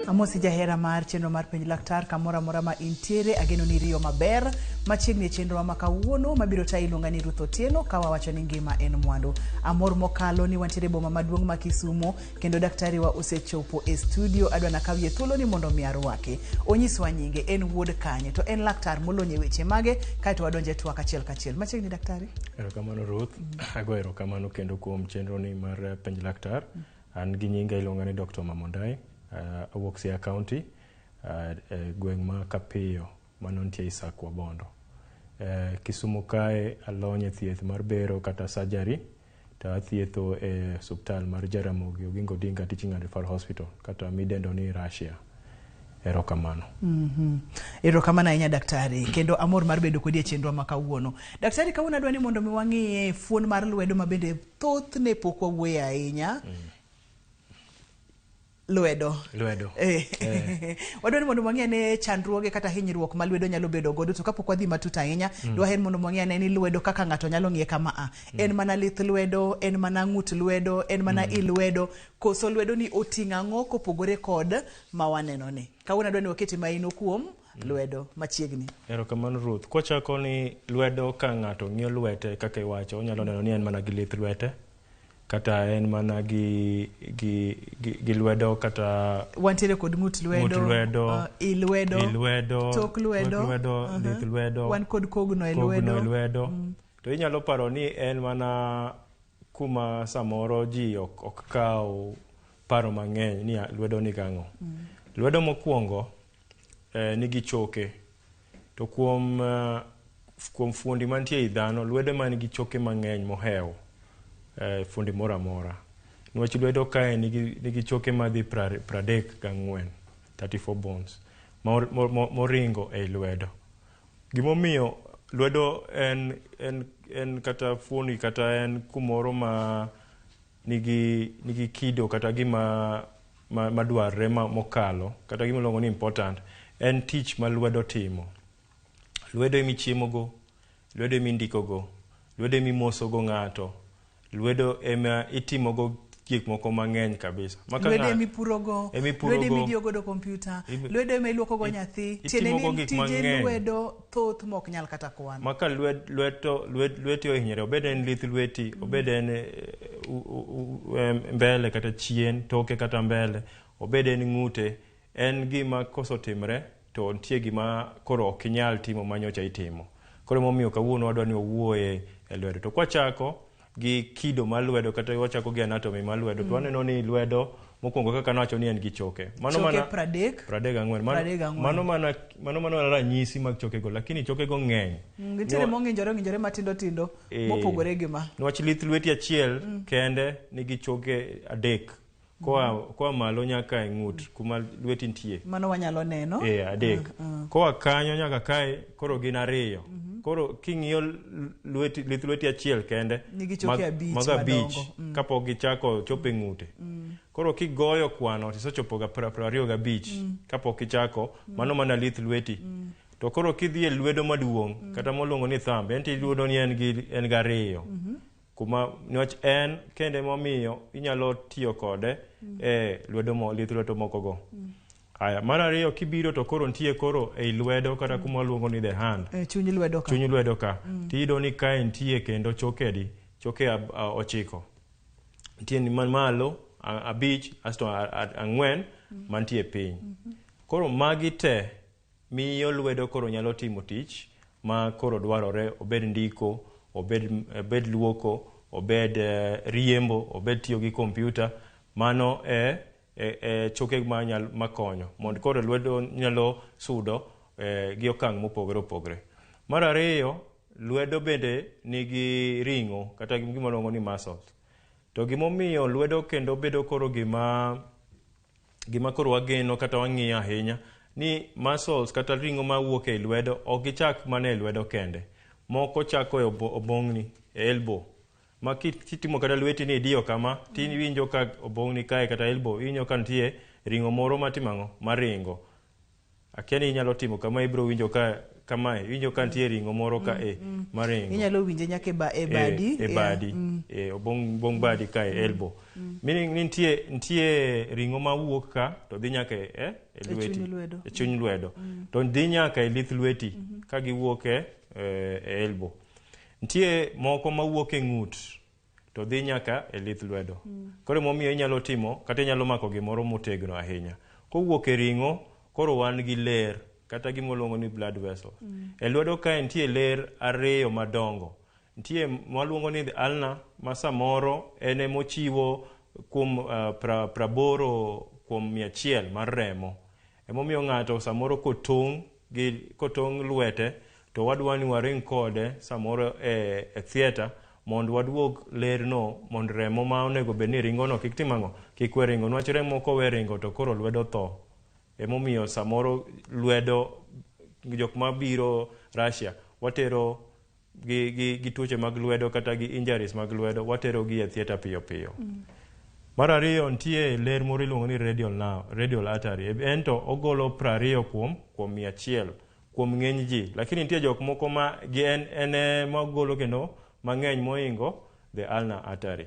Amosi jahera mar chenro mar Penj Laktar kamoro amora ma intiere, ageno ni iriyo maber. Machiegni e chenro ma kawuono mabiro tayi iluonga ni Ruth Otieno ka wawacho ni ngima en mwandu. Amor mokalo ni wantiere e boma maduong' ma Kisumo kendo daktari wa osechopo e studio. Adwa nakawie thuolo ni mondo mi arwake. Onyiswa nyinge, en wuod kanye, to en laktar molony e weche mage, kaeto wadonje twak achiel kachiel. Machiegni daktari. Erokamano Ruth. Ago erokamano kendo kuom chenro ni mar Penj Laktar. An gi nyinga iluonga ni Dr. Mamondai. Awuok Siaya County, e gweng' ma Kapiyo mano nitie Isakwa Bondo. Kisumu kae alony e thieth mar bero kata surgery to athietho e osuptal mar Jaramogi Oginga Odinga Teaching and Referral Hospital kata midendo ni Russia. Erokamano. Erokamano ahinya daktari, kendo amor mar bedo kodi e chenro ma kawuono. Daktari, kawuono adwa ni mondo mi wang'iye fuon mar lwedo ma bende thothne pok wawuoye ahinya. Lwedo. Lwedo. Wadwa ni mondo wang'i ane chandruoge kata hinyruok ma lwedo nyalo bedo godo, to kapok wadhi matut ahinya, dwaher mondo wang'i ane ni lwedo kaka ng'ato nyalo ng'iye kama a. En mana lith lwedo, en mana ng'ut lwedo, en mana i lwedo, koso lwedo ni oting'o ang'o kopogore kod ma waneno ni. Kawuono adwa ni wakete maino kuom lwedo machiegni. Erokamano Ruth. Kwachako ni lwedo ka ng'ato ng'iyo lwete kaka iwacho, onyalo neno ni en mana gi lith lwete kata en mana gi lwedo kata wantiere kod ng'ut lwedo, ng'ut lwedo, i lwedo, i lwedo, tok lwedo, tok lwedo, lith lwedo, wan kod kogno e kogno lwedo. e lwedo. To inyalo paro ni en mana kuma samoro ji ok kaw paro mang'eny ni lwedo ni gang'o. Lwedo mokwongo nigi choke. To kuom fuondi mantie ei dhano, lwedo ema nigi choke mang'eny mohewo fuondi moro amora. Niwach lwedo kae nigi choke madhi 34, 34 bones, moringo ei lwedo. Gimomiyo lwedo en kata fuondi kata en kumoro ma nigi kido kata gima madwarre mokalo, kata gima iluongo ni important, en tich ma lwedo timo. Lwedo ema ichiemogo, lwedo ema indikogo, lwedo ema imosogo ng'ato, lwedo ema itimogo gik moko mang'eny kabisa. Maka Lwedo ema ipurogo, ema ipurogo, lwedo ema idiyo godo kompyuta, lwedo ema iluokogo nyathi, tiende itimogo ni gik tije mang'eny. lwedo thoth mok nyal kata kwan. Maka lweti ohinyore, obed en lith lweti, obed en mbele kata chien, toke kata mbele, obed en ng'ute, en gima kosetimre to nitie gima koro ok inyal timo manyocha itimo. Koro emomiyo kawuono wadwa ni wawuoye e lwedo. To kwachako gi kido mar lwedo kata wachako gi anatomy mar lwedo, to waneno ni lwedo mokwongo kaka nawacho ni en gi choke. Mano Choke mana 34. 34. 34. Mano mana ranyisi mag chokego, lakini chokego ng'eny. Nitiere mong'injore ong'injore matindo tindo mopogore gi ma. Niwach lith lweti achiel kende nigi choke 3. Koa malo nyaka e ng'ut kuma lweti nitie. Mano wanyalo neno. 3. Koa kanyo nyaka kae koro gin 2. Koro king'iyo lith lweti achiel kende, Nigi choke 5 mag madongo. 5, kapok gichako chopo e ng'ute. Koro kigoyo kwano tisechopo ga 25, kapok ichako, mano mana lith lweti. To koro kidhi e lwedo maduong', kata moluongo ni thumb, en tiyudo ni en gi 2. Kuma niwach en kende momiyo inyalo tiyo kode e lwedo lith lwedo moko go. Aya, mar ariyo kibiro to koro nitie koro ei lwedo kata kuma waluongo ni the hand. Chuny lwedo ka. Chuny lwedo ka. Tiyudo ni kae nitie kendo choke di, choke 9. Nitie ni man malo 5 asto 4 mantie piny. Koro magi te miyo lwedo koro nyalo timo tich ma koro dwarore, obed ndiko, obed luoko, obed riembo, obed tiyo gi kompyuta. Mano e choke makonyo mondo koro lwedo nyalo sudo gi okang' mopogore opogore. Mar ariyo, lwedo bende nigi ring'o kata gima iluongo ni muscles. To gimomiyo lwedo kendo bedo koro gima koro wageno kata wang'iyo ahinya ni muscles kata ring'o mawuok e lwedo ok gichak mana e lwedo kende. Moko chako e obong'ni, e elbow. Ma kitimo kata lweti ni idiyo kama, tiwinjo ka obong'ni kae kata elbow, iwinjo ka nitie ring'o moro matimo ang'o? Maringo. Akia ni inyalo timo kama, ibiro winjo ka kamae, iwinjo ka nitie ring'o moro ka e maringo. Inyalo winje nyaka e badi. E badi, e obong badi ka e elbow. Meaning ni nitie ring'o mawuok ka to dhi nyaka e lweti. Chuny lwedo. E chuny lwedo. To dhi nyaka e lith lweti ka giwuok e elbow. Nitie moko mawuok e ng'ut to dhi nyaka e lith lwedo. Koro emomiyo inyalo timo kata inyalo mako gimoro motegno ahinya. Kowuok e ring'o, koro wan gi ler kata gima waluongo ni blood vessels. E lwedo kae nitie ler ariyo madongo. Nitie mwaluongo ni the ulnar, ma samoro en emochiwo kuom 80% mar remo. Emomiyo ng'ato samoro kotong' lwete to wadwa ni waring kode samoro e theatre mondo waduog lerno, mondo remo ma onego bed ni ringo no kik tim ang'o, kik we ringo. Niwach remo kowe ringo to koro lwedo tho. Emomiyo samoro lwedo jok mabiro Russia watero gi tuoche mag lwedo kata gi injuries mag lwedo, watero gi e theatre piyo piyo. Mar ariyo, nitie ler moro iluongo ni radial nerve, radial artery. En to ogolo 20% kuom ng'eny ji, lakini nitie jok moko ma gi en ema ogolo kendo mang'eny mohingo the ulnar artery.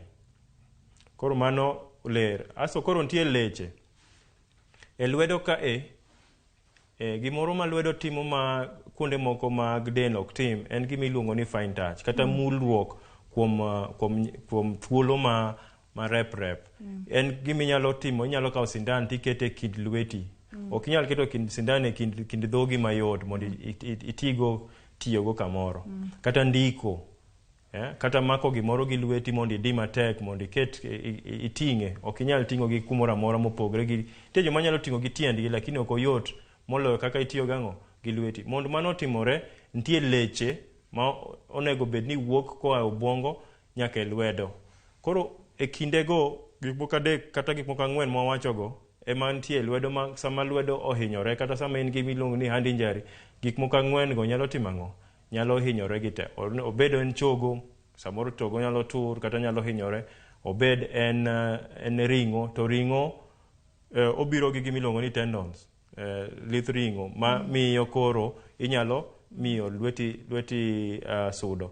Koro mano ler. Asto koro nitie leche. E lwedo ka gimoro ma lwedo timo ma kuonde moko mag del ok tim en gima iluongo ni fine touch kata mulruok kuom thuolo ma rep rep. En gima inyalo timo, inyalo kawo sindan tikete e kind lweti. Ok inyal keto kind sindan e kind dhogi mayot mondo itigo tiyogo kamoro. Kata ndiko. Kata mako gimoro gi lweti mondo idi matek mondo iket iting'e. Ok inyal ting'o gi kumoro amora mopogre gi. Nitie joma nyalo ting'o gi tiendgi lakini ok oyot moloyo kaka itiyo gang'o gi lweti. Mondo mano otimore, nitie leche ma onego bed ni wuok koa e obwongo nyaka e lwedo. Koro e kindego gik moko adek kata gik moko ang'wen mwawachogo ema nitie e lwedo ma sama lwedo ohinyore kata sama in gi miluongo ni hand injury, gik moko ang'wen go nyalo timo ang'o? Nyalo hinyore gi te. Obed en chogo, samoro chogo nyalo tur kata nyalo hinyore. Obed en ring'o, to ring'o obiro gi gima iluongo ni tendons, lith ring'o ma miyo koro inyalo miyo lweti sudo.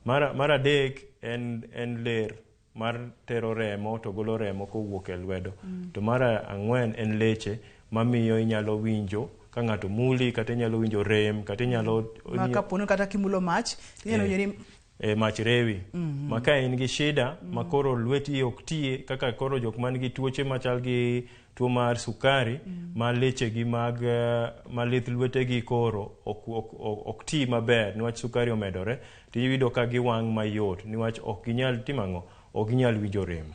Mar adek en ler mar tero remo to golo remo kowuok e lwedo. To mar ang'wen en leche mamiyo inyalo winjo ka ng'ato muli kata inyalo winjo rem kata inyalo Ma kapono kata kimulo mach inyalo winjo ni mach rewi. Ma ka in gi shida ma koro lweti ok ti kaka koro jok man gi tuoche machal gi tuo mar sukari ma leche gi mag ma lith lwetegi koro ok ti maber niwach sukari omedore, to iyudo ka giwang' mayot niwach ok ginyal timo ang'o, ok ginyal winjo rem.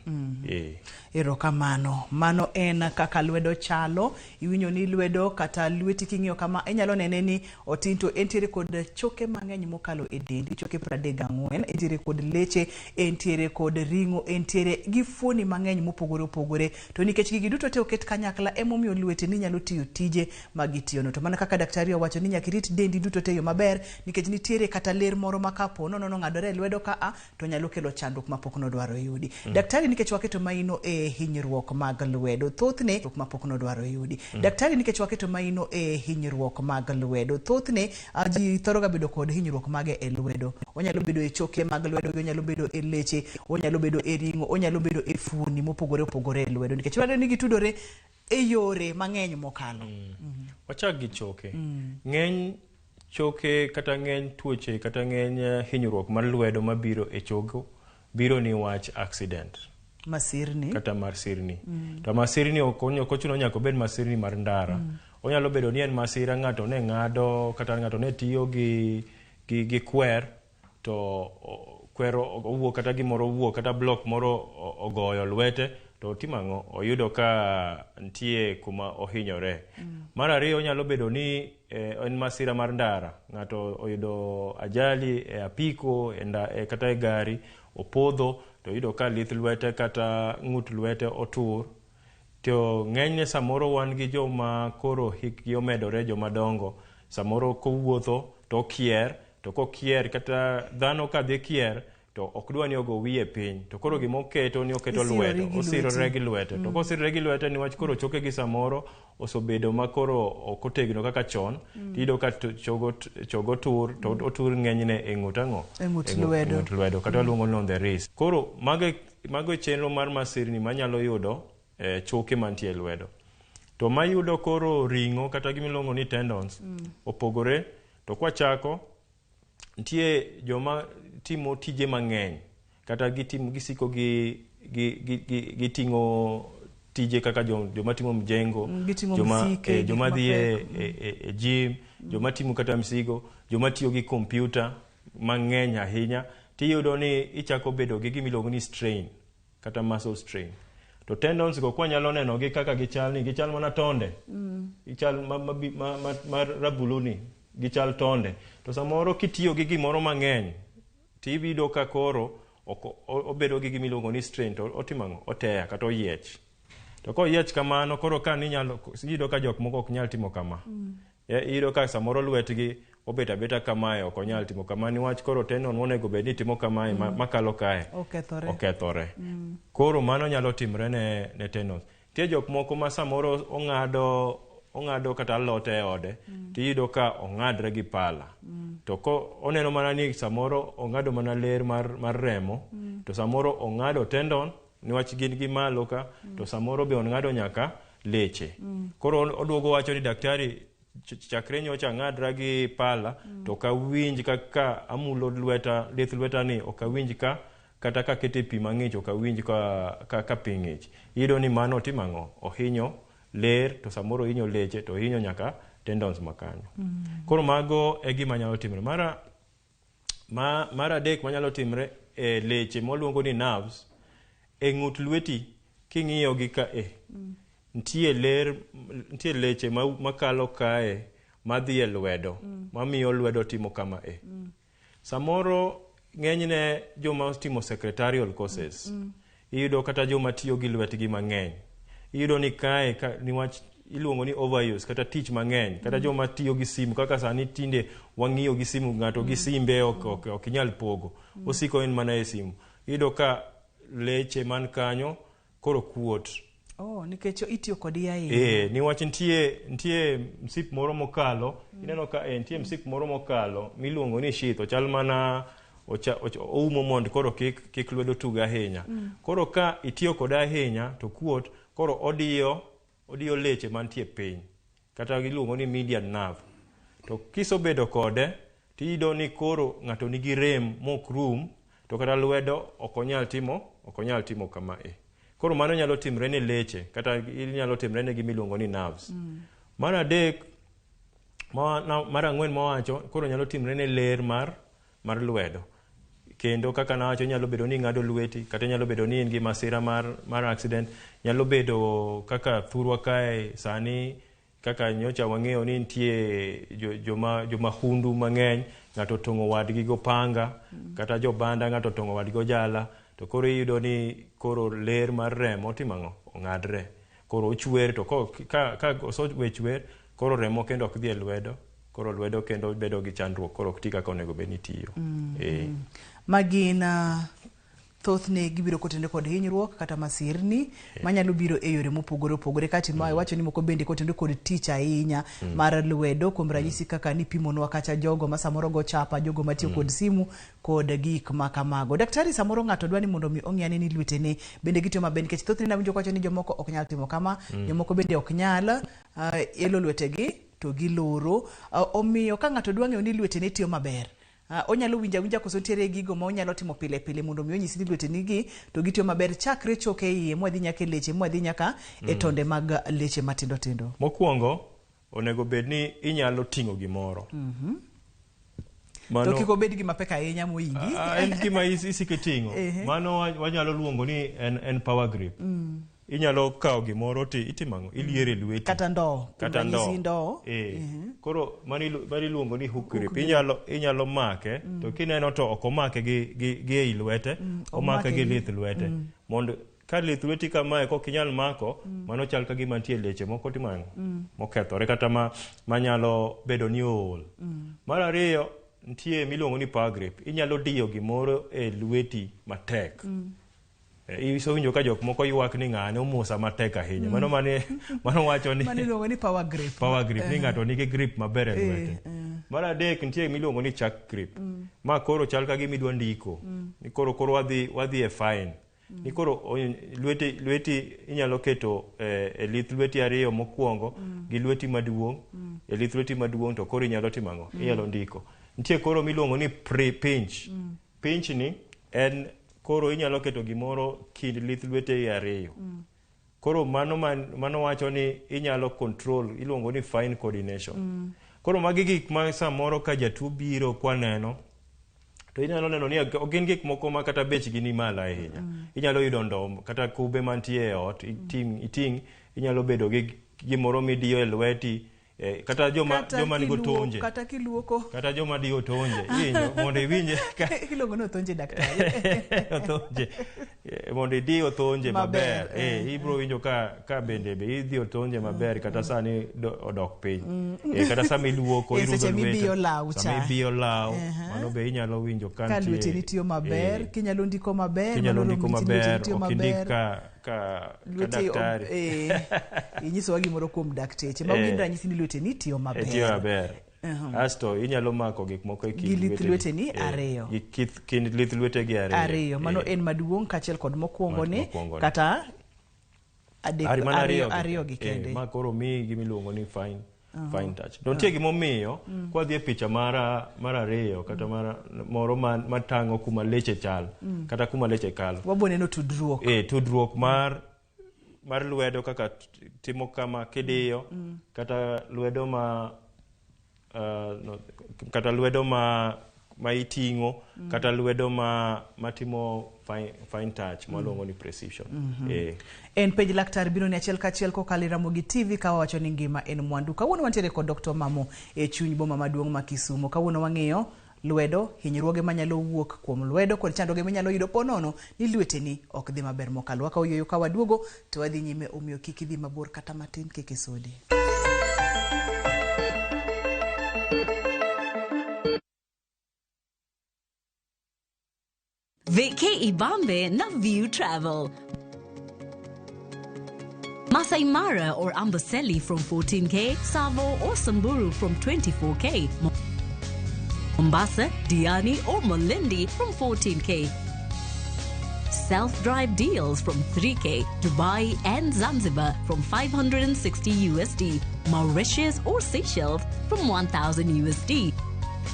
Erokamano. Mano en kaka lwedo chalo. Iwinjo ni lwedo kata lweti king'iyo kama inyalo nene ni otin to entiere kod choke mang'eny mokalo e dendi, choke 34, entiere kod leche, entiere kod ring'o, entiere gi fuoni mang'eny mopogore opogore. To nikech gigi duto te oket kanyakla emomiyo lwete ni nyalo tiyo tije ma gitiyono. To mana kaka daktari owacho ni nyaka irit dendi duto te e yo maber nikech nitiere kata ler moro ma kapo nono ng'adore e lwedo ka a to nyalo kelo chandruok mapok nodwaro yudi. Daktari, nikech waketo maino e hinyruok mag lwedo, thothne mapok nodwaro yudi. Daktari, nikech waketo maino e hinyruok mag lwedo, thothne ji thoro ga bedo kod hinyruok mage e lwedo. Onyalo bedo e choke mag lwedo, onyalo bedo e leche, onyalo bedo e ring'o, onyalo bedo e fuoni mopogore opogore e lwedo nikech waneno ni gitudore e yore mang'eny mokalo. Wachak gi choke. Ng'eny choke kata ng'eny tuoche kata ng'eny hinyruok mar lwedo mabiro e chogo biro ni wach accident. Masirni. Kata mar sirni. To masirni ok ochuno nyaka obed masirni mar ndara. Onyalo bedo ni en masira ng'ato ne ng'ado kata ng'ato ne tiyo gi kwer to kwer owuok kata gimoro owuok kata block moro ogoyo lwete to otimo ang'o? Oyudo ka nitie kuma ohinyore. Mar ariyo onyalo bedo ni en masira mar ndara. Ng'ato oyudo ajali e apiko kata e gari, opodho to oyudo ka lith lwete kata ng'ut lwete otur. To ng'enyne samoro wan gi joma koro hikgi omedore, joma dongo. Samoro kowuotho to okier, to kokier kata dhano kadhi kier To ok dwa ni ogo wiye piny, to koro gimoketo ni oketo Isirori lwedo, gi osirore lweti. gi lwete. To kosirore gi lwete niwach koro choke gi samoro osebedo ma koro ok otegno kaka chon, tiyudo ka chogo tur, to otur ng'enyne e ng'ut ang'o? E ng'ut lwedo. E ng'ut lwedo, kata waluongo ni on the wrist. Koro mago e chenro mar masirni manyalo yudo choke mantie e lwedo. To mayudo koro ring'o kata gimiluongo ni tendons opogore. To kwachako, nitie joma timo tije mang'eny kata gisiko giting'o tije kaka joma timo mjengo, Giting'o joma, msike, gik joma dhi mapek. e gym, joma timo kata msigo, joma tiyo gi kompyuta mang'eny ahinya, tiyudo ni ichako bedo gi gimiluongo ni strain kata muscle strain. To tendons go kwanyalo neno gi kaka gichal ni gichal mana tonde. Gichal ma rabulu ni, gichal tonde. To samoro kitiyo gi gimoro mang'eny, tiyudo ka koro obedo gi gimiluongo ni strain, to otimo ang'o? Oteya kata oyiech. To koyiech kamano, koro ka ninyalo, iyudo ka jok moko ok nyal timo kama. Iyudo ka samoro lwetgi obet abeta kamae, ok onyal timo kama, niwach koro tendon monego bed ni timo kamae, makalo kae. Okethore. Okethore. Koro mano nyalo timre ne tendons. Nitie jok moko ma samoro ong'ado kata alot e ode, tiyudo ka ong'adre gi pala. To ko oneno mana ni samoro ong'ado mana ler mar remo, to samoro ong'ado tendon, niwach gin gi malo ka, to samoro be ong'ado nyaka leche. Koro oduogo wacho ni daktari, chakre nyocha ng'adra gi pala, to ok awinj kaka amulo lweta, lith lweta ni, ok awinj ka, kata ka kete pi mang'ich, ok awinj ka pi ng'ich. Iyudo ni mano otimo ang'o? Ohinyo ler, to samoro ohinyo leche, to ohinyo nyaka tendons makanyo. Koro mago e gima nyalo timre. Mar adek manyalo timre e leche mwaluongo ni nerves, e ng'ut lweti king'iyo gi ka e, nitie ler, nitie leche makalo kae madhi e lwedo, mamiyo lwedo timo kama e. Samoro ng'enyne joma timo secretarial courses, iyudo kata joma tiyo gi lwetgi mang'eny. Iyudo ni kae, niwach iluongo ni overuse kata tich mang'eny, kata joma tiyo gi simu, kaka sani tinde wang'iyo gi simu, ng'ato gi simbe ok inyal pogo. Osiko en mana e simu. Iyudo ka leche man kanyo koro kuot. Oh, nikech itiyo kode ahinya. Niwach nitie msip moro mokalo, ineno ka nitie msip moro mokalo miluongo ni sheath, ochal mana oumo mondo koro kik lwedo tug ahinya. Koro ka itiyo kode ahinya to kuot, koro odiyo leche mantie piny, kata giluongo ni median nerve. To kisebedo kode, tiyudo ni koro ng'ato nigi rem mok rum, to kata lwedo ok onyal timo kama e. Koro mano nyalo timre ne leche, kata inyalo timre ne gima iluongo ni nerves. Mar adek, mar ang'wen mawacho, koro nyalo timre ne ler mar lwedo. Kendo kaka nawacho, nyalo bedo ni ing'ado lweti, kata nyalo bedo ni in gi masira mar accident, nyalo bedo kaka thurwa kae sani, kaka nyocha wang'eyo ni nitie jomahundu mang'eny, ng'ato otong'o wadgi gi opanga, kata jobanda ng'ato otong'o wadgi gi ojala, to koro iyudo ni koro ler mar remo otimo ang'o? Ong'adre. Koro ochwer, to ka osewe chwer, koro remo kendo ok dhi e lwedo, koro lwedo kendo bedo gi chandruok, koro ok ti kaka onego bed ni tiyo. Magin, thothne gibiro kotenore kod hinyruok kata masirni manyalo biro e yore mopogore opogore. Kati ma iwacho ni moko bende kotenore kod tich ahinya mar lwedo, kuom ranyisi kaka nipimonwa kacha jogo ma samoro go chapa, jogo matiyo kod simu kod gik ma kamago. Daktari, samoro ng'ato dwa ni mondo mi ong'e ni lwetene bende gitiyo maber, nikech thothne nawinjo kawacho ni jomoko ok nyal timo kama, jomoko bende ok nyal elo lwetegi to giloro. Omiyo ka ng'ato dwa ng'eyo ni lwetene tiyo maber, onyalo winjo awinja koso nitiere gigo ma onyalo timo pile pile mondo mi onyis ni lweteni gi to gitiyo maber, chakre choke iye mwadhi nyaka e leche, mwadhi nyaka e tonde mag leche matindo tindo. Mokwongo, onego bed ni inyalo ting'o gimoro. To kik obed gima pek ahinya mohingi. En gima isiko iting'o. Mano wanyalo luongo ni en power grip. Inyalo kawo gimoro to itimo ang'o? Iliere lweti. Kata ndoo. Kata ndoo. Ranyisi ndoo. Koro mano iluongo ni hook grip. Hook grip. Inyalo make, to kineno to ok omake gi ei lwete, omake gi lith lwete. Mondo ka lith lweti kamae kok inyal mako, mano chal ka gima nitie leche moko timo ang'o? Mokethore kata manyalo bedo ni ool. Mar ariyo, nitie miluongo ni power grip. Inyalo diyo gimoro e lweti matek. Isewinjo ka jok moko ywak ni ng'ane omosa matek ahinya. Mano mane mano wacho ni Mano iluongo ni power grip. Power grip ni ng'ato nigi grip maber e lwete. Mar adek nitie miluongo ni chalk grip. Ma koro chal ka gima idwa ndiko. Ni koro wadhi e fine. Ni koro lweti inyalo keto e lith lweti ariyo mokwongo gi lweti maduong'. E lith lweti maduong' to koro inyalo timo ang'o? Inyalo ndiko. Nitie koro miluongo ni pre-pinch. Pinch ni en koro inyalo keto gimoro kind lith lwete ariyo. Koro mano wacho ni inyalo control, iluongo ni fine coordination. Koro magi gik ma samoro ka jatuo biro kwa neno, to inyalo neno ni ok gin gik moko ma kata bechgi ni malo ahinya. Inyalo yudo ndom kata kube mantie e ot, iting', inyalo bedo gi gimoro midiyo e lweti, kata joma nigo tonje. Kata kiluoko. Kata joma diyo tonje, iwinjo, mondo iwinje iluongo ni othonje daktari. Othonje. Mondo idi othonje maber. Ibiro winjo ka bende be idhi othonje maber kata sani odok piny. Kata sama iluoko irudho seche lweti. Mibiyo law cha. Sama ibiyo law, mano be inyalo winjo ka Ka nitie lweteni tiyo maber, kinyalo ndiko maber, kinyalo mano ndiko romni ti lweteni maber, tiyo ok indik maber. ka Lwete daktari. Inyisowa gimoro kuom dakteche. Mago gin ranyisi ni lweteni tiyo maber. Tiyo maber. Asto inyalo mako gik moko e kind Gi lith lweteni. lweteni ariyo. Gi kind lith lwetegi ariyo. Ariyo. Mano en maduong' kaachiel kod mokwongo ni, Mokwongo ni. kata adek, Ari, mana ariyo, ariyo gi. ariyo gi kende. Ma koro miyi gima iluongo ni fine touch. To nitie gimomiyo kwadhi e picha mar ariyo kata mar moro matang'o kuma leche chal, kata kuma leche kalo. Wabo neno tudruok. Tudruok mar lwedo kaka timo kama kidiyo, kata lwedo ma, no, kata lwedo ma iting'o, kata lwedo matimo fine touch, maluongo ni precision. En penj laktar biro ni achiel kachiel kokalo e Ramogi TV ka wawacho ni ngima en mwandu. Kawuono wantiere kod Dr. Mamo e chuny boma maduong' ma Kisumu. Kawuono wang'iyo lwedo, hinyruoge manyalo wuok kuom lwedo kod chandruoge minyalo yudo po nono ni lweteni ok dhi maber mokalo. Wakawo yueyo ka waduogo to wadhi nyime, omiyo kik idhi mabor kata matin, kik isudi. Vacay Ibambe na View Travel. Masai Mara or Amboseli from 14K, Tsavo or Samburu from 24K, Mombasa, Diani or Malindi from 14K. Self-drive deals from 3K, Dubai and Zanzibar from 560 USD, Mauritius or Seychelles from 1,000 USD.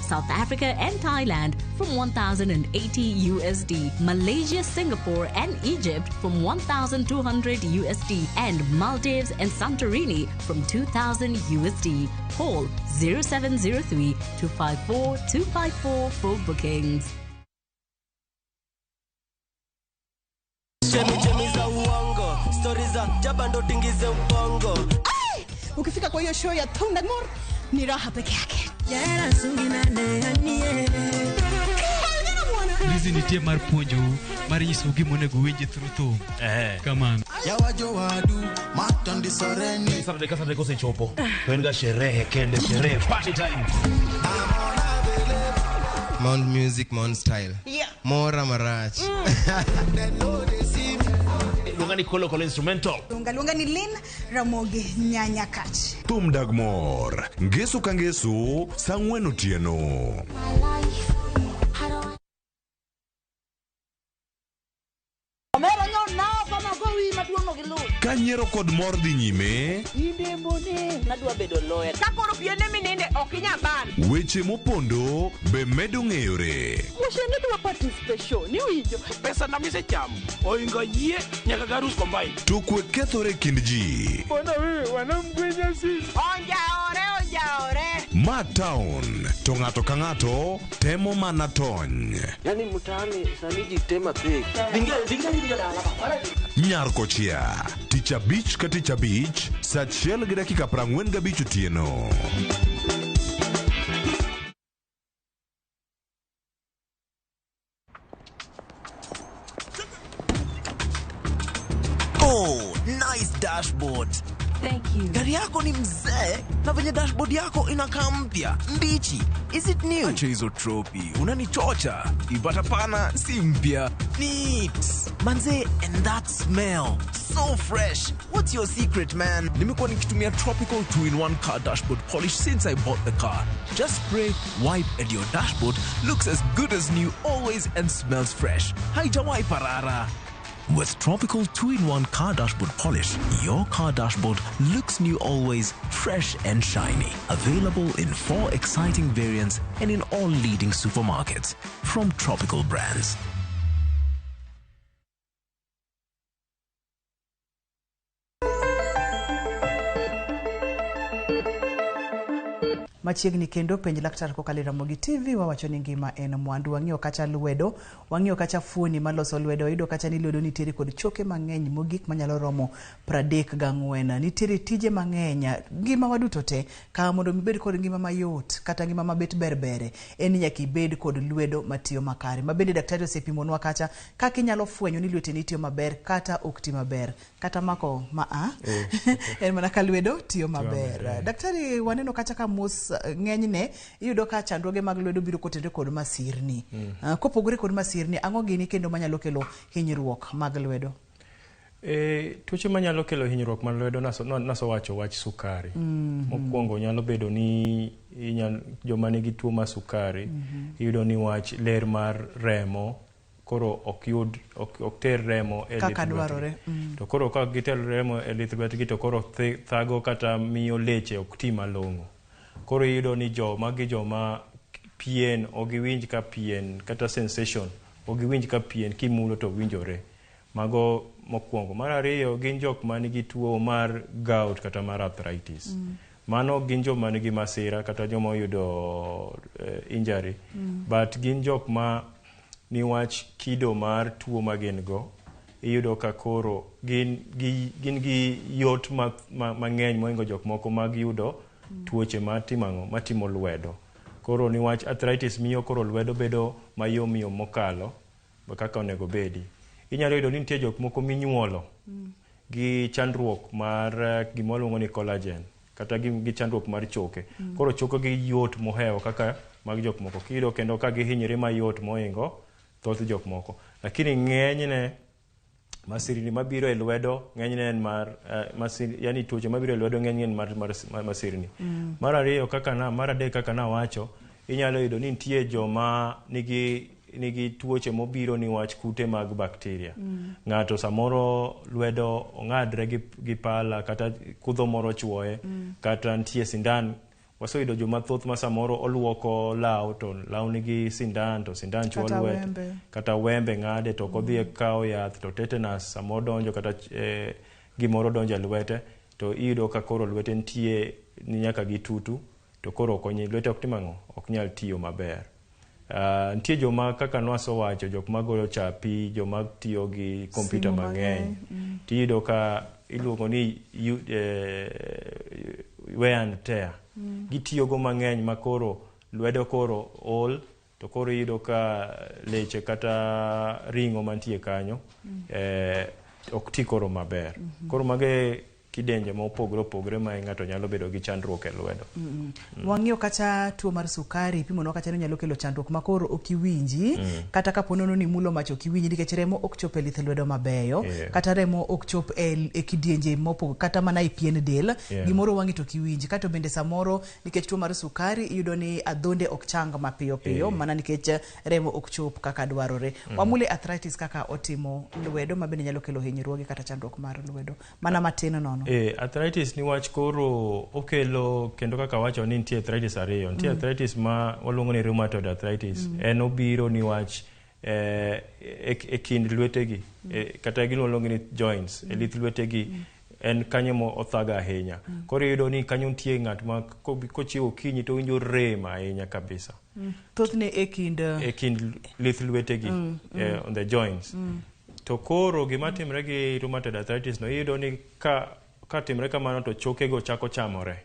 South Africa and Thailand from 1,080 USD, Malaysia, Singapore and Egypt from 1,200 USD, and Maldives and Santorini from 2,000 USD. Call 0703 254 254 for bookings. Chemi chemi za uongo, stories za jaba ndo tingize ubongo. Ai! Ukifika kwa hiyo show ya Thum Dag Mor ni raha peke yake. Hizi nitie mar puonjou, mar nyisou gima onego uwinji through thum. Kamano. Yawajo wadu, matandi soreni. Saturday ka Saturday kosechopo, to en ga sherehe kende, sherehe, party time. Mount Music, Mount Style. Mora marach. Luonga ni Kolo Kolo Instrumental. Luonga, luonga ni Lynn Ramogi Nyanya Kach. Thum Dag Mor, ngeso ka ngeso, saa ang'wen otieno. Ka nyiero kod mor dhi nyime, Nadwa bedo lawyer. Ka koro piene mininde ok inyal ban. Weche mopondo be medo ng'eyore. Wuoche ni dwa participation, ni winjo. Pesa na misechamo oingo yie nyaka garus combine. To kwe kethore e kind ji. Mbona wewe wanamgwenya sisi? Onjaore, onjaore. Ma town to ng'ato ka ng'ato temo mana tony. Yani mtaani sani ji tema pek. Dinga, dinga ni dala. Nyar kochia, tich abich ka tich abich, saa achiel gi dakika prang'wen gabich otieno. Oh, nice dashboard. Thank you. Gari yako ni mzee na venye dashboard yako inakaa mpya mbichi. Is it new? Acha hizo tropi, unanichocha. Ipata pana si mpya. Neat. Manze, and that smell. So fresh. What's your secret, man? Nimekuwa nikitumia Tropical 2-in-1 car dashboard polish since I bought the car. Just spray, wipe and your dashboard looks as good as new always and smells fresh. Haijawahi parara. With Tropical 2-in-1 car dashboard polish, your car dashboard looks new always, fresh and shiny. Available in 4 exciting variants and in all leading supermarkets. From Tropical Brands. Machiegni kendo penj laktar kokalo e Ramogi TV wawacho ni ngima en mwandu. Wang'iyo kacha lwedo, wang'iyo kacha fuoni maloso lwedo, wayudo kacha ni lwedo nitiere kod choke mang'eny mogik manyalo romo 34. Nitiere tije mang'eny, ngima waduto te ka mondo ibed kod ngima mayot kata ngima mabet berbere en ni nyaka ibed kod lwedo matiyo makare. Mabende daktari osepimonwa kacha kaka inyalo fwenyo ni lweteni tiyo maber kata ok ti maber, kata mako ma a en mana ka lwedo tiyo maber. Daktari, waneno kacha ka mos ng'enyne iyudo ka chandruoge mag lwedo biro kotenore kod masirni. Kopogore kod masirni, ang'o gini kendo manyalo kelo hinyruok mag lwedo? Tuoche manyalo kelo hinyruok mag lwedo nasowacho wach sukari. Mokwongo nyalo bedo ni joma nigi tuo mar sukari iyudo ni wach ler mar remo koro ok ter remo e kaka dwarore. To koro ka giter remo e lith lwetgi to koro thago kata miyo leche ok ti malong'o. Koro iyudo ni joma pien ok giwinj ka pien kata sensation ok giwinj ka pien kimulo to winjore. Mago mokwongo. Mar ariyo gin jok manigi tuo mar gout kata mar arthritis. Mano gin joma nigi masira kata joma oyudo injury. But gin jok ma niwach kido mar tuo ma gin go iyudo ka koro gin gi yot mang'eny mohingo jok moko mag yudo tuoche matimo lwedo. Koro niwach arthritis miyo koro lwedo bedo mayom yom mokalo kaka onego bedi. Inyalo yudo ni nitie jok moko minyuolo gi chandruok mar gima waluongo ni collagen kata gi chandruok mar choke. Koro choke gi yot mohewo kaka mag jok moko. Kiyudo kendo ka gihinyore mayot mohingo thoth jok moko. Lakini ng'enyne masirni mabiro e lwedo ng'enyne en mar yani tuoche mabiro e lwedo ng'enyne en mar masirni. Mar ariyo kaka na mar adek kaka nawacho, inyalo yudo ni nitie joma nigi tuoche mobiro niwach kute mag bakteria. Ng'ato samoro lwedo ong'adre gi pala kata kudho moro chuoye, kata nitie sindan. Waseyudo joma thoth ma samoro oluoko law to law nigi sindan to sindan chuo lwete, kata wembe ng'ade to ok odhi kawo yath to tetanus samoro donjo kata gimoro donjo e lwete to iyudo ka koro lwete nitie ni nyaka gi tutu to koro ok lwete ok tim ang'o, ok nyal tiyo maber. Nitie joma kaka nwasewacho, jok magoyo chapi, joma tiyo gi kompyuta mang'eny, tiyudo ka iluongo ni wear and tear. Gitiyogo mang'eny ma koro lwedo koro ol to koro iyudo ka leche kata ring'o mantie kanyo ok ti koro maber. Koro mage kidenje mopogore opogore ma ng'ato nyalo bedo gi chandruok e lwedo. Wang'iyo kata tuo mar sukari pimonwa kata ni nyalo kelo chandruok ma koro ok iwinji, kata kapo nono ni mulo mach ok iwinji nikech remo ok chop e lith lwedo mabeyo, kata remo ok chop e kidienje mopogore, kata mana e pien del, gimoro wang'i to ok iwinji. Kato bende samoro nikech tuo mar sukari iyudo ni adhonde ok chang mapiyo piyo, mana nikech remo ok chop kaka dwarore. Wamule arthritis kaka otimo lwedo ma bende nyalo kelo hinyruoge kata chandruok mar lwedo mana matin nono. Arthritis niwach koro okelo kendo kaka wacho ni nitie arthritis ariyo. Nitie arthritis ma waluongo ni rheumatoid arthritis. En obiro niwach e kind lwetegi, kata giluongo ni joints, e lith lwetegi, en kanyo mo othaga ahinya. Koro iyudo ni kanyo nitie ng'at ma kochiewo okinyi to owinjo rem ahinya kabisa. Thothne e kind lith lwetegi, on the joints. To koro gima timre gi rheumatoid arthritis no iyudo ni ka timre kamano to chokego chako chamore.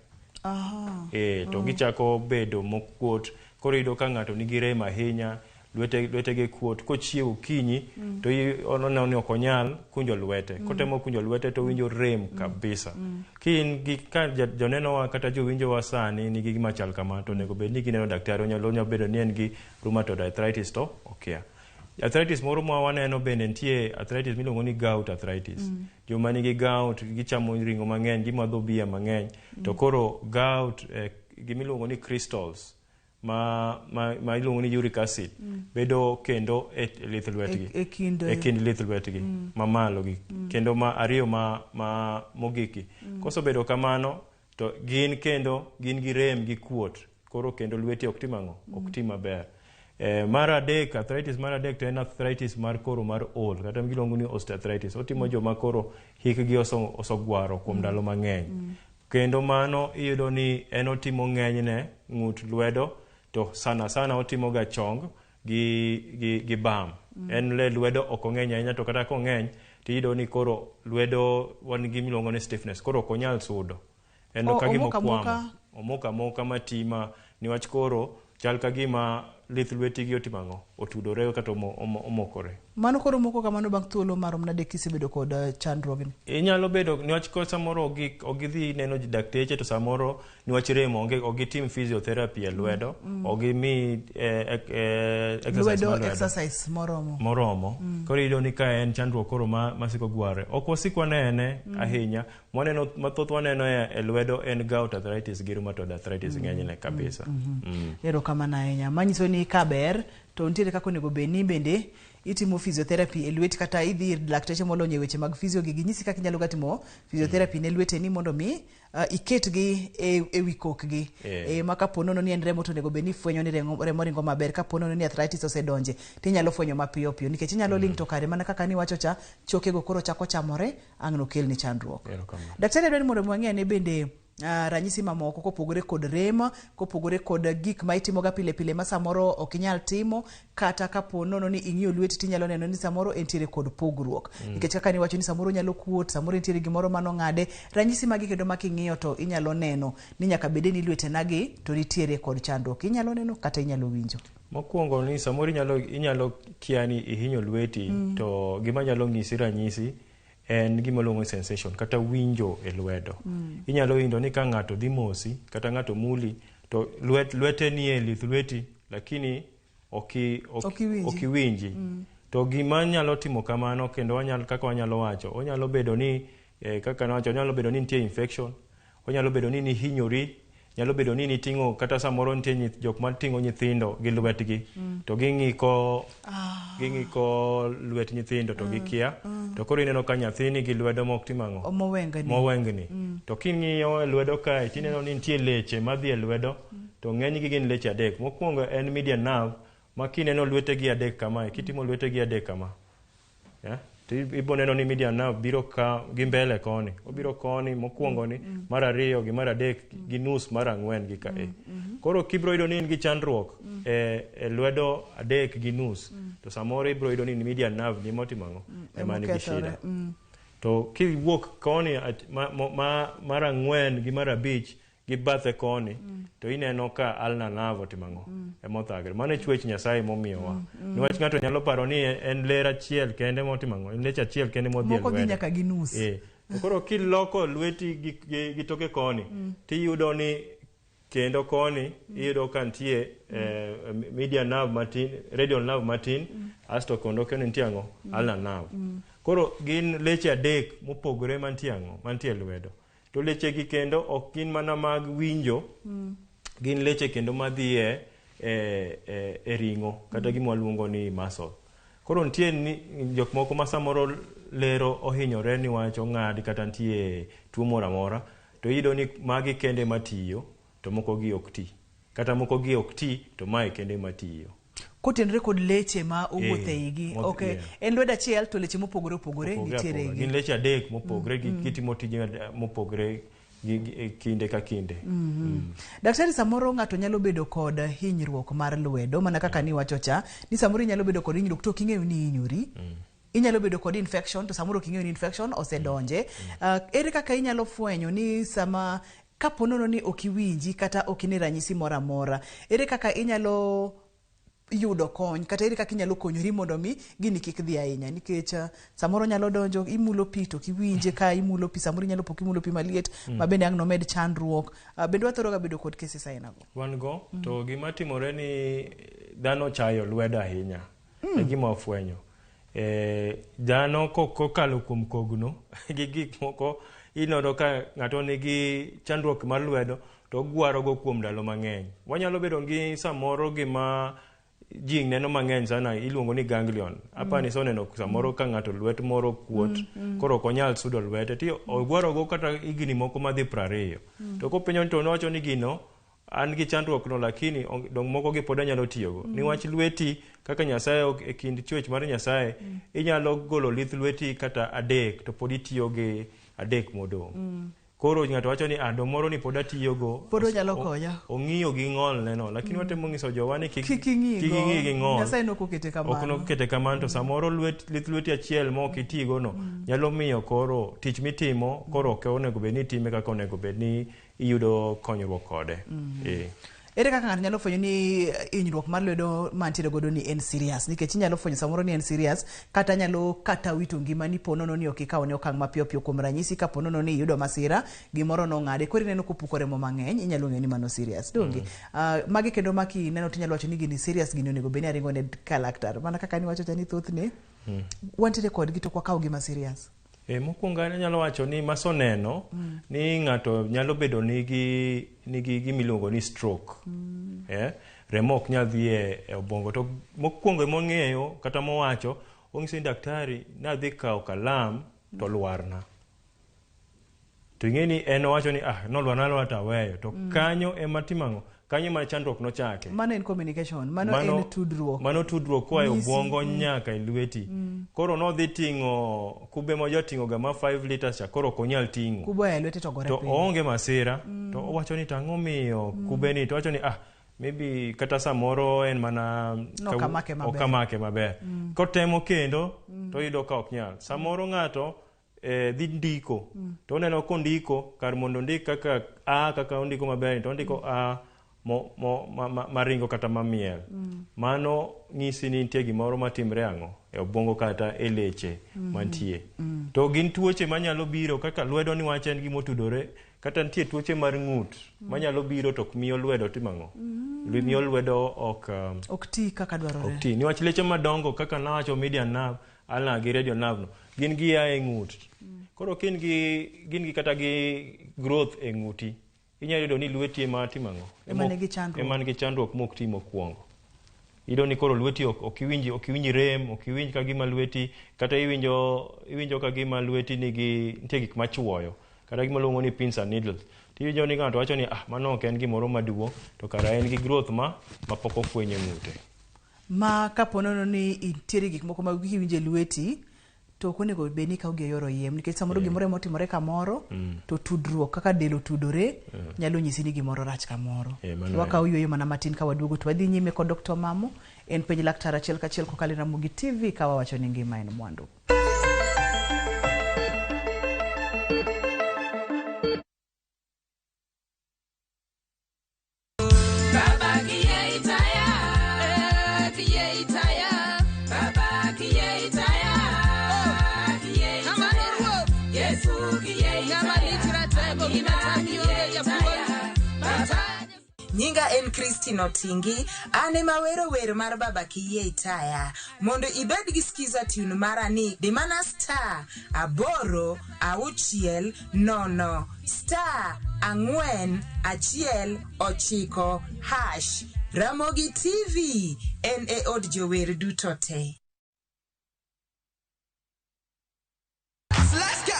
To gichako bedo mokuot. Koro iyudo ka ng'ato nigi rem ahinya, lwete lwetege kuot kochiew okinyi to oneno ni ok onyal kunjo lwete kotemo kunjo lwete to owinjo rem kabisa ki in gi ka jonenowa kata jowinjowa sani nigi gima chal kama to onego bed ni gineno daktari onyalo nyalo bedo ni en gi rheumatoid arthritis to okia arthritis moro ma waneno bende nitie arthritis miluongo ni gout arthritis joma nigi gout gichamo ring'o mang'eny gimadho bia mang'eny to koro gout gimiluongo ni crystals ma iluongo ni uric acid bedo kendo e lith lwetgi e kind e kind lith lwetgi mamalo gi kendo ma ariyo ma mogik kosebedo kamano to gin kendo gin gi rem gi kuot koro kendo lweti ok tim ang'o ok ti maber mar adek arthritis mar adek to en arthritis mar koro mar ol kata giluongo ni osteoarthritis otimo joma koro hikgi osogwaro kuom ndalo mang'eny kendo mano iyudo ni en otimo ng'enyne ng'ut lwedo to sana sana otimo ga chong gi bam en le lwedo ok ong'eny ahinya to kata kong'eny tiyudo ni koro lwedo wan gi miluongo ni stiffness koro ok onyal sudo en ka gima omoko amoka? okwamo omoko amoka mati ma niwach koro chal ka gima lith lwetigi otimo ang'o otudore kata omokore Mano koro moko kamano bang' thuolo marom nade kisebedo kod chandruogni? Inyalo bedo niwach ko samoro ok gidhi neno dakteche to samoro niwach rem onge ok gitim physiotherapy e lwedo ok gimi exercise Lwedo mar lwedo exercise moromo. Moromo koro iyudo ni ka en chandruok koro ma masiko gware ok wasik wanene ahinya mwaneno mathoth waneno e lwedo en gout arthritis gi rheumatoid arthritis ng'enyne kabisa. Erokamano ahinya. Manyiso ni ka ber to nitiere kaka onego bed ni bende itimo physiotherapy e lweti kata idhi ir lakteche molony e weche mag physio gi ginyisi kaka inyalo ga timo physiotherapy ne lweteni mondo mi iketgi e wi kokgi ma kapo nono ni en remo to onego bed ni ifwenyo ni remo ringo maber kapo nono ni arthritis osedonje tinyalo fwenyo mapiyo piyo nikech inyalo ling to kare mana kaka niwacho cha chokego koro chako chamore ang' nokelni chandruok. Erokamano. Daktari adwa ni mondo mi wang'e ane bende ranyisi mamoko kopogore kod rem, kopogore kod gik ma itimoga pile pile ma samoro ok inyal timo kata kapo nono ni ing'iyo lweti tinyalo neno ni samoro entiere kod pogruok nikech kaka niwacho ni samoro nyalo kuot samoro entiere gimoro manong'ade ranyisi magi kendo ma king'iyo to inyalo neno ni nyaka bede ni lwetenagi to nitiere kod chandruok inyalo neno kata inyalo winjo Mokwongo ni samoro inyalo kia ni ihinyo lweti to gima nyalo ng'isi ranyisi en gima iluongo ni sensation kata winjo e lwedo. Inyalo winjo ni ka ng'ato dhi mosi kata ng'ato muli to lwete nie lith lweti lakini Ok iwinji. ok iwinji. To gima nyalo timo kamano kendo kaka wanyalo wacho onyalo bedo ni kaka nawacho onyalo bedo ni nitie infection onyalo bedo ni nihinyori nyalo bedo ni niting'o kata samoro nitie jok mating'o nyithindo gi lwetgi to ging'iko lwet nyithindo to gikia to koro ineno ka nyathini gi lwedo mok timo ang'o mowengni mowengni to king'iyo e lwedo kae tineno ni nitie leche madhi e lwedo to ng'enygi gin leche adek mokwongo en median nerve ma kineno lwetegi adek kamae kitimo lwetegi adek kama yeah? to ibo neno ni median nerve biro ka gi mbele koni obiro koni mokwongo ni mar ariyo gi mar adek gi nus mar ang'wen gi ka e koro kibro yudo ni in gi chandruok e lwedo adek gi nus to samoro ibro yudo ni median nerve ni motimo ang'o ema nigi Emokethore. shida to kiwuok koni mar ang'wen gi mar abich gi bathe koni to ineno ka ulnar nerve otimo ang'o emothagre mano e chwech nyasaye momiyowa niwach ng'ato nyalo paro ni en ler achiel kende motimo ang'o en lech achiel kende modhi e Moko dhi lwedo. nyaka gi nus. To koro kiloko lweti gi toke koni tiyudo ni kendo koni iyudo ka nitie median nerve matin radial nerve matin asto kendo kendo nitie ang'o ulnar nerve koro gin leche adek mopogore mantie ang'o mantie e lwedo to leche gi kendo ok gin mana mag winjo gin leche kendo madhi e ring'o kata gima waluongo ni muscle koro nitie ni jok moko ma samoro lero ohinyore niwach ong'ad kata nitie tuo moro amora to iyudo ni magi kende matiyo to moko gi ok ti kata moko gi ok ti to mae kende matiyo kotenore kod leche ma owuotho e igi ok en lwedo achiel to leche mopogore opogore Opogore nitiere apogore. igi Gin leche adek mopogore gitimo tije mopogore gi kinde ka kinde. Daktari samoro ng'ato nyalo bedo kod hinyruok mar lwedo mana kaka niwacho cha ni samoro inyalo bedo kod hinyruok to ok ing'eyo ni ihinyori inyalo bedo kod infection to samoro ok ing'eyo ni infection osedonje ere kaka inyalo fwenyo ni sama kapo nono ni ok iwinji kata ok ine ranyisi moro amora ere kaka inyalo yudo kony kata ere kaka inyalo konyori mondo mi gini kik dhi ahinya nikech samoro nyalo donjo imulo pi to kiwinje ka imulo pi samoro inyalo po kimulo pi maliet ma bende ang' nomed chandruok. Bende wathoro ga bedo kod cases aina go. Wan go to gima timore ni dhano chayo lwedo ahinya. E gima wafwenyo. Dhano kokalo kuom kogno gi gik moko inodo ka ng'ato nigi chandruok mar lwedo to ogwaro go kuom ndalo mang'eny. Wanyalo bedo gi samoro gima ji neno mang'eny sana iluongo ni ganglion. Apani iseneno samoro ka ng'ato lwet moro kuot koro ok onyal sudo lwete ti ogwaro go kata higni moko madhi 20. To kopenjo to nowacho ni gino an gi chandruok no lakini dong moko gi pod anyalo tiyogo. Niwach lweti kaka Nyasaye e kind chwech mar Nyasaye inyalo golo lith lweti kata 3 to pod itiyo gi 3 modong'. Koro ng'ato wacho ni dong moro ni pod atiyogo. Pod onyalo konya. Ong'iyo gi ng'ol neno lakini watemo nyiso jowa ni kik ing'i gi ng'ol. Nyasaye nokokete kamano. Ok nokete kamano to samoro lith lweti achiel ma ok itigo no nyalo miyo koro tich mitimo koro ok onego bed ni itime kaka onego bed ni iyudo konyruok kode. Ere kaka ng'ato nyalo fwenyo ni hinyruok mar lwedo mantiere godo ni en serious nikech inyalo fwenyo samoro ni en serious kata nyalo kata wito ngimani po nono ni ok ikawo ne okang' mapiyo piyo. Kuom ranyisi kapo nono ni iyudo masira gimoro nong'ade koro ineno kopuko remo mang'eny inyalo ng'eyo ni mano serious donge. Magi kendo maki neno tinyalo wacho ni gini serious gini onego bed ni aringo ne ka laktar mana kaka niwacho cha ni thothne wantiere kodgi to ok wakaw gi ma serious. Mokwongo anyalo wacho ni masoneno ni ng'ato nyalo bedo nigi gima iluongo ni stroke. Remo ok nyal dhi e obwongo to mokwongo mong'eyo kata mowacho ong'iso ni daktari nadhi kawo kalam to lwarna. To ing'e ni en owacho ni nolwarna alwara to aweyo to kanyo ema timo ang'o? Kanyo ema chandruok nochake. Mano en communication, mano en tudruok. Mano tudruok koa e obwongo nyaka e lweti. Koro nodhi ting'o kube ma joting'o ga ma 5 liters cha koro ok onyal ting'o. Kube e lwete to gore piny. To oonge masira to owacho ni tang'o miyo kube ni to owacho ni maybe kata samoro en mana okamake maber. Kotemo kendo to oyudo ka ok nyal. Samoro ng'ato dhi ndiko to oneno kondiko kar mondo ondik kaka a kaka ondiko maber to ondiko a maringo kata mamiel. Mano nyisi ni nitie gimoro matimre ang'o e obwongo kata e leche mantie. To gin tuoche manyalo biro kaka lwedo niwach en gimotudore kata nitie tuoche mar ng'ut manyalo biro to miyo lwedo timo ang'o? Miyo lwedo ok ti kaka dwarore. Ok ti niwach leche madongo kaka nawacho median nerve, ulnar gi radial nerve no gin gia e ng'ut. Koro gin gi kata gi growth e ng'uti inyalo yudo ni lweti ema timo ang'o? Ema nigi chandruok mok ti mokwongo. Iyudo ni koro lweti ok iwinj rem, ok iwinj ka gima lweti kata iwinjo ka gima lweti nigi nitie gik machuoyo kata gima luongo ni pins and needles. Tiwinjo ni ng'ato wacho ni mano ok en gimoro maduong' to kara en gi growth ma pok ofweny e ng'ute. Ma kapo nono ni nitiere gik moko ma kiwinjo e lweti to ok onego bed ni ikawo gi e yor oyiem nikech samoro gimoro ema otimore kamoro to tudruok kaka del otudore nyalo nyisi ni gimoro rach kamoro. Wakawo yueyo mana matin ka waduogo to wadhi nyime kod Dr. Mamo en penj laktar achiel kachiel kokalo e Ramogi TV ka wawacho ni ngima en mwandu. Nyinga en Christine Otingi, an ema wero wer mar Baba Kiyie Itaya. Mondo ibed gi skiza tune mara ni dimana *8 6 0 *4 1 9 hash. Ramogi TV en e od jower duto te. Let's go.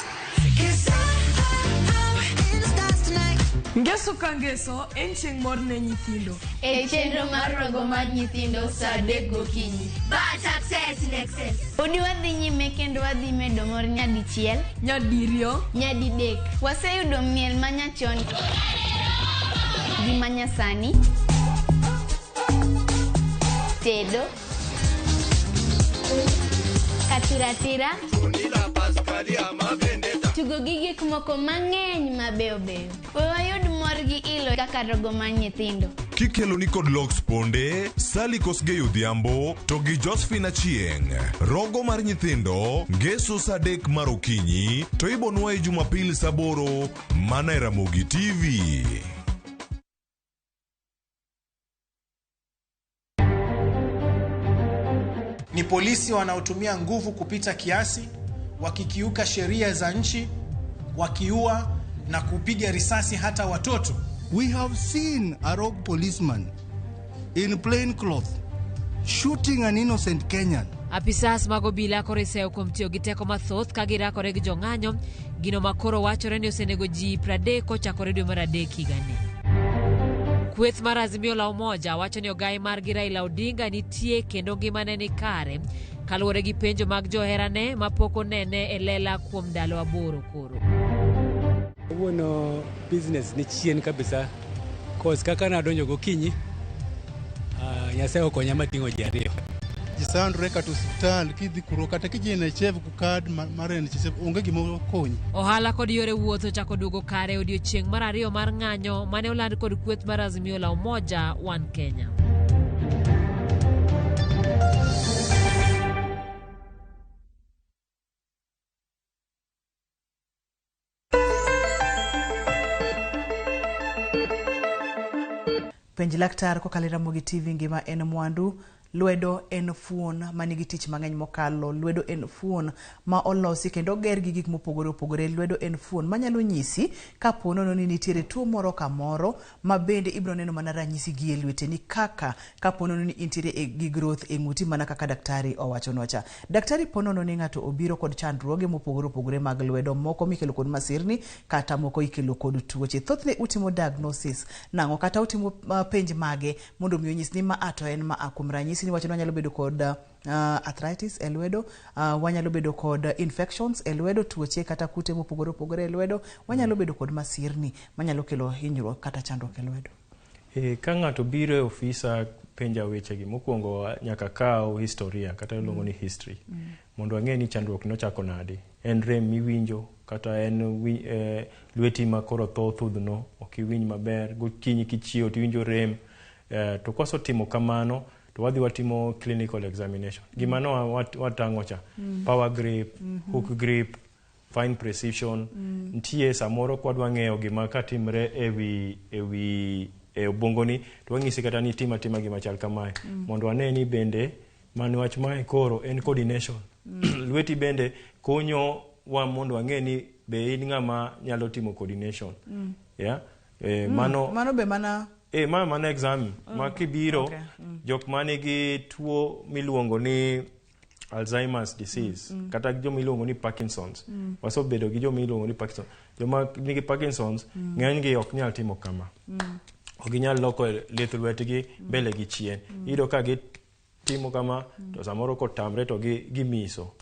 Ngeso ka ngeso en chieng' mor ne nyithindo. E chenro mar rogo mar nyithindo saa 3 gokinyi. But success in excess. Podi wadhi nyime kendo wadhi medo mor nyadichiel, nyadiriyo, nyadidek. Waseyudo miel manyachon gi manyasani, tedo, katiratira, tugo gi gik moko mang'eny mabeyo beyo. We wayud mor gi ilo kaka rogo mar nyithindo. Kikelo ni kod Lox Ponde, Sally Kosgei Odhiambo to gi Josephine Achieng'. Rogo mar nyithindo ngeso saa 3 mar okinyi to ibonwaye Jumapil saa 8 mana e Ramogi TV. Ni polisi wanaotumia nguvu kupita kiasi, wakikiuka sheria za nchi, wakiua na kupiga risasi hata watoto. We have seen a rogue policeman in plain clothes shooting an innocent Kenyan. Apisas mag obila koro iseyo kuom tiyo gi teko mathoth ka girakore gi jong'anyo, gino ma koro wachore ni osenego ji 30 kochakore dwe mar 3 higani. Kweth mar Azimio la Umoja wacho ni ogai margi Raila Odinga nitie kendo ngimane ni kare kaluwore gi penjo mag joherane mapok onene e lela kuom ndalo 8 koro. Wuono business ni chien kabisa cause kaka nadonjo gokinyi Nyasaye okonya mating'o ji 2. Ji sandore kata osiptal kidhi kuro kata kidhi NHIF ku kad mar NHIF onge gima konyi. Ohala kod yore wuoth ochako duogo kare odiochieng' mar 2 mar ng'anyo mane oland kod kweth mar Azimio la Umoja One Kenya. Penj laktar kokalo e Ramogi TV ngima en mwandu. Lwedo en fuon manigi tich mang'eny mokalo. Lwedo en fuon ma olosi kendo oger gi gik mopogore opogore. Lwedo en fuon manyalo nyisi kapo nono ni nitiere tuo moro kamoro ma bende ibiro neno mana ranyisi gi e lweteni, kaka kapo nono ni intiere gi growth e ng'uti mana kaka daktari owachonwa cha. Daktari po nono ni ng'ato obiro kod chandruoge mopogore opogore mag lwedo, moko mikelo kod masirni kata moko ikelo kod tuoche. Thothne utimo diagnosis nang'o kata utimo penj mage mondo mi onyis ni ma to en ma kuom ranyisi ni wacho ni wanyalo bedo kod arthritis e lwedo, wanyalo bedo kod infections e lwedo, tuoche kata kute mopogore opogore e lwedo, wanyalo bedo kod masirni manyalo kelo hinyruok kata chandruok e lwedo. Ka ng'ato biro e ofisa penja wechegi, mokwongo nyaka kaw historia kata iluongo ni history mondo ang'e ni chandruok nochako nade. En rem miwinjo kata en lweti ma koro tho thudhno ok iwinj maber, gokinyi kichiewo tiwinjo rem. To kwasotimo kamano to wadhi watimo clinical examination. Gima no watang'o cha, power grip, hook grip, fine precision. Nitie samoro kwadwa ng'eyo gima katimre ewi e obwongoni to wang'isi kata ni tim atima gima chal kamae mondo wane ni bende mano wach mae koro en coordination. Lweti bende konyo wa mondo wang'e ni be in ng'ama nyalo timo coordination. Yeah? Mano be mana ma mana exam ma kibiro jok manigi tuo miluongo ni Alzheimer's disease kata joma iluongo ni Parkinson's. Wasebedo gi joma iluongo ni Parkinson's. Joma nigi Parkinson's ng'enygi ok nyal timo kama. Ok ginyal loko lith lwetgi mbele gi chien. Iyudo ka gitimo kama to samoro kotamre to gimiso.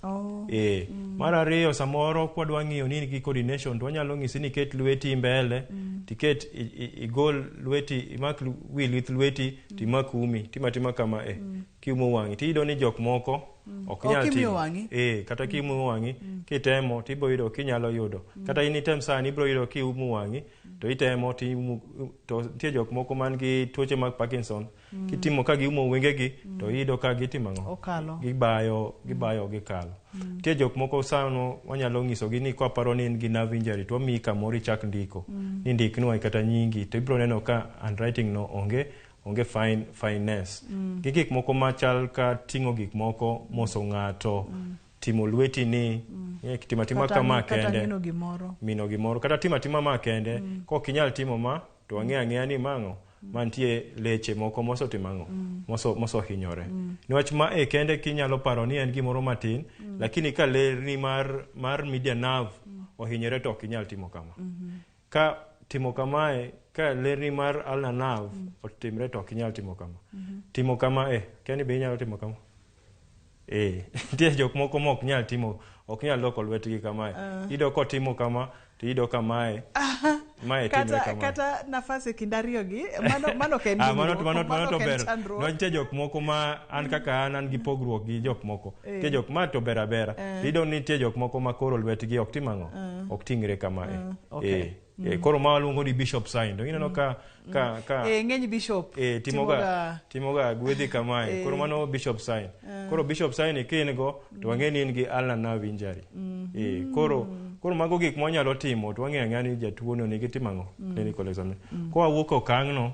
Mar ariyo samoro kwadwa ng'iyo ni gi coordination to wanyalo ng'isi ni ket lweti mbele tiket igol lweti imak wi lith lweti timak umi tima tima kama kiumo wang'i tiyudo ni jok moko ok nyal timo. Kata kiumo wang'i kitemo tibiro yudo kinyalo yudo. Kata in item sani ibiro yudo kiumo wang'i to itemo to nitie jok moko man gi tuoche mag Parkinson kitimo ka giumo wengegi to iyudo ka gitimo ang'o? Gibayo gikalo. Nitie jok moko sano wanyalo ng'isogi ni kwaparo ni in gi nerve injury to wamiyi kamoro ichak ndiko. Ni ndiknwa kata nyingi to ibiro neno ka handwriting no onge fineness. Gi gik moko machal ka ting'o gik moko, moso ng'ato, timo lweti ni, timo atima kama kende, mino gimoro, kata timo atima ma kende, kok inyal timo ma, to wang'eyo ang'eya ni mang'o, mantie leche moko mosotimo ang'o, mosohinyore. Niwach ma e kende kinyalo paro ni en gimoro matin, lakini ka lerni mar median nerve ohinyore to ok inyal timo kama. Ka timo kamae, ka lerni mar ulnar nerve otimre to ok inyal timo kama. Timo kama keni be inyalo timo kama. Nitie jok moko ma ok nyal timo, ok nyal loko lwetgi kamae. Iyudo kotimo kama, to iyudo kamae. Mae timre Kata, kamae. kata nafas e kind ariyogi mano, mano ok en Ah, mano, hinyruok, mano, mano to ok en ber. chandruok. Niwach nitie jok moko ma an kaka an an gi pogruok gi jok moko. Eh. Nitie jok ma to ber abera. Eh. Iyudo ni nitie jok moko ma koro lwetgi ok tim ang'o? Eh. Ok ting're kama. Eh, okay. Eh. Eh, koro ma waluongo ni bishop sign. To ineno ka ka ka Eh, ng'eny bishop eh, timoga timoga gwedhi kamae. Eh. Koro mano bishop sign. Eh. Koro bishop sign ka in go to wang'e ni in gi ulnar nerve injury. Eh, koro koro mago gik mwanyalo timo to wang'eyo ang'eya ni jatuo no nigi timo ang'o? Clinical examination. Kowawuok e okang' no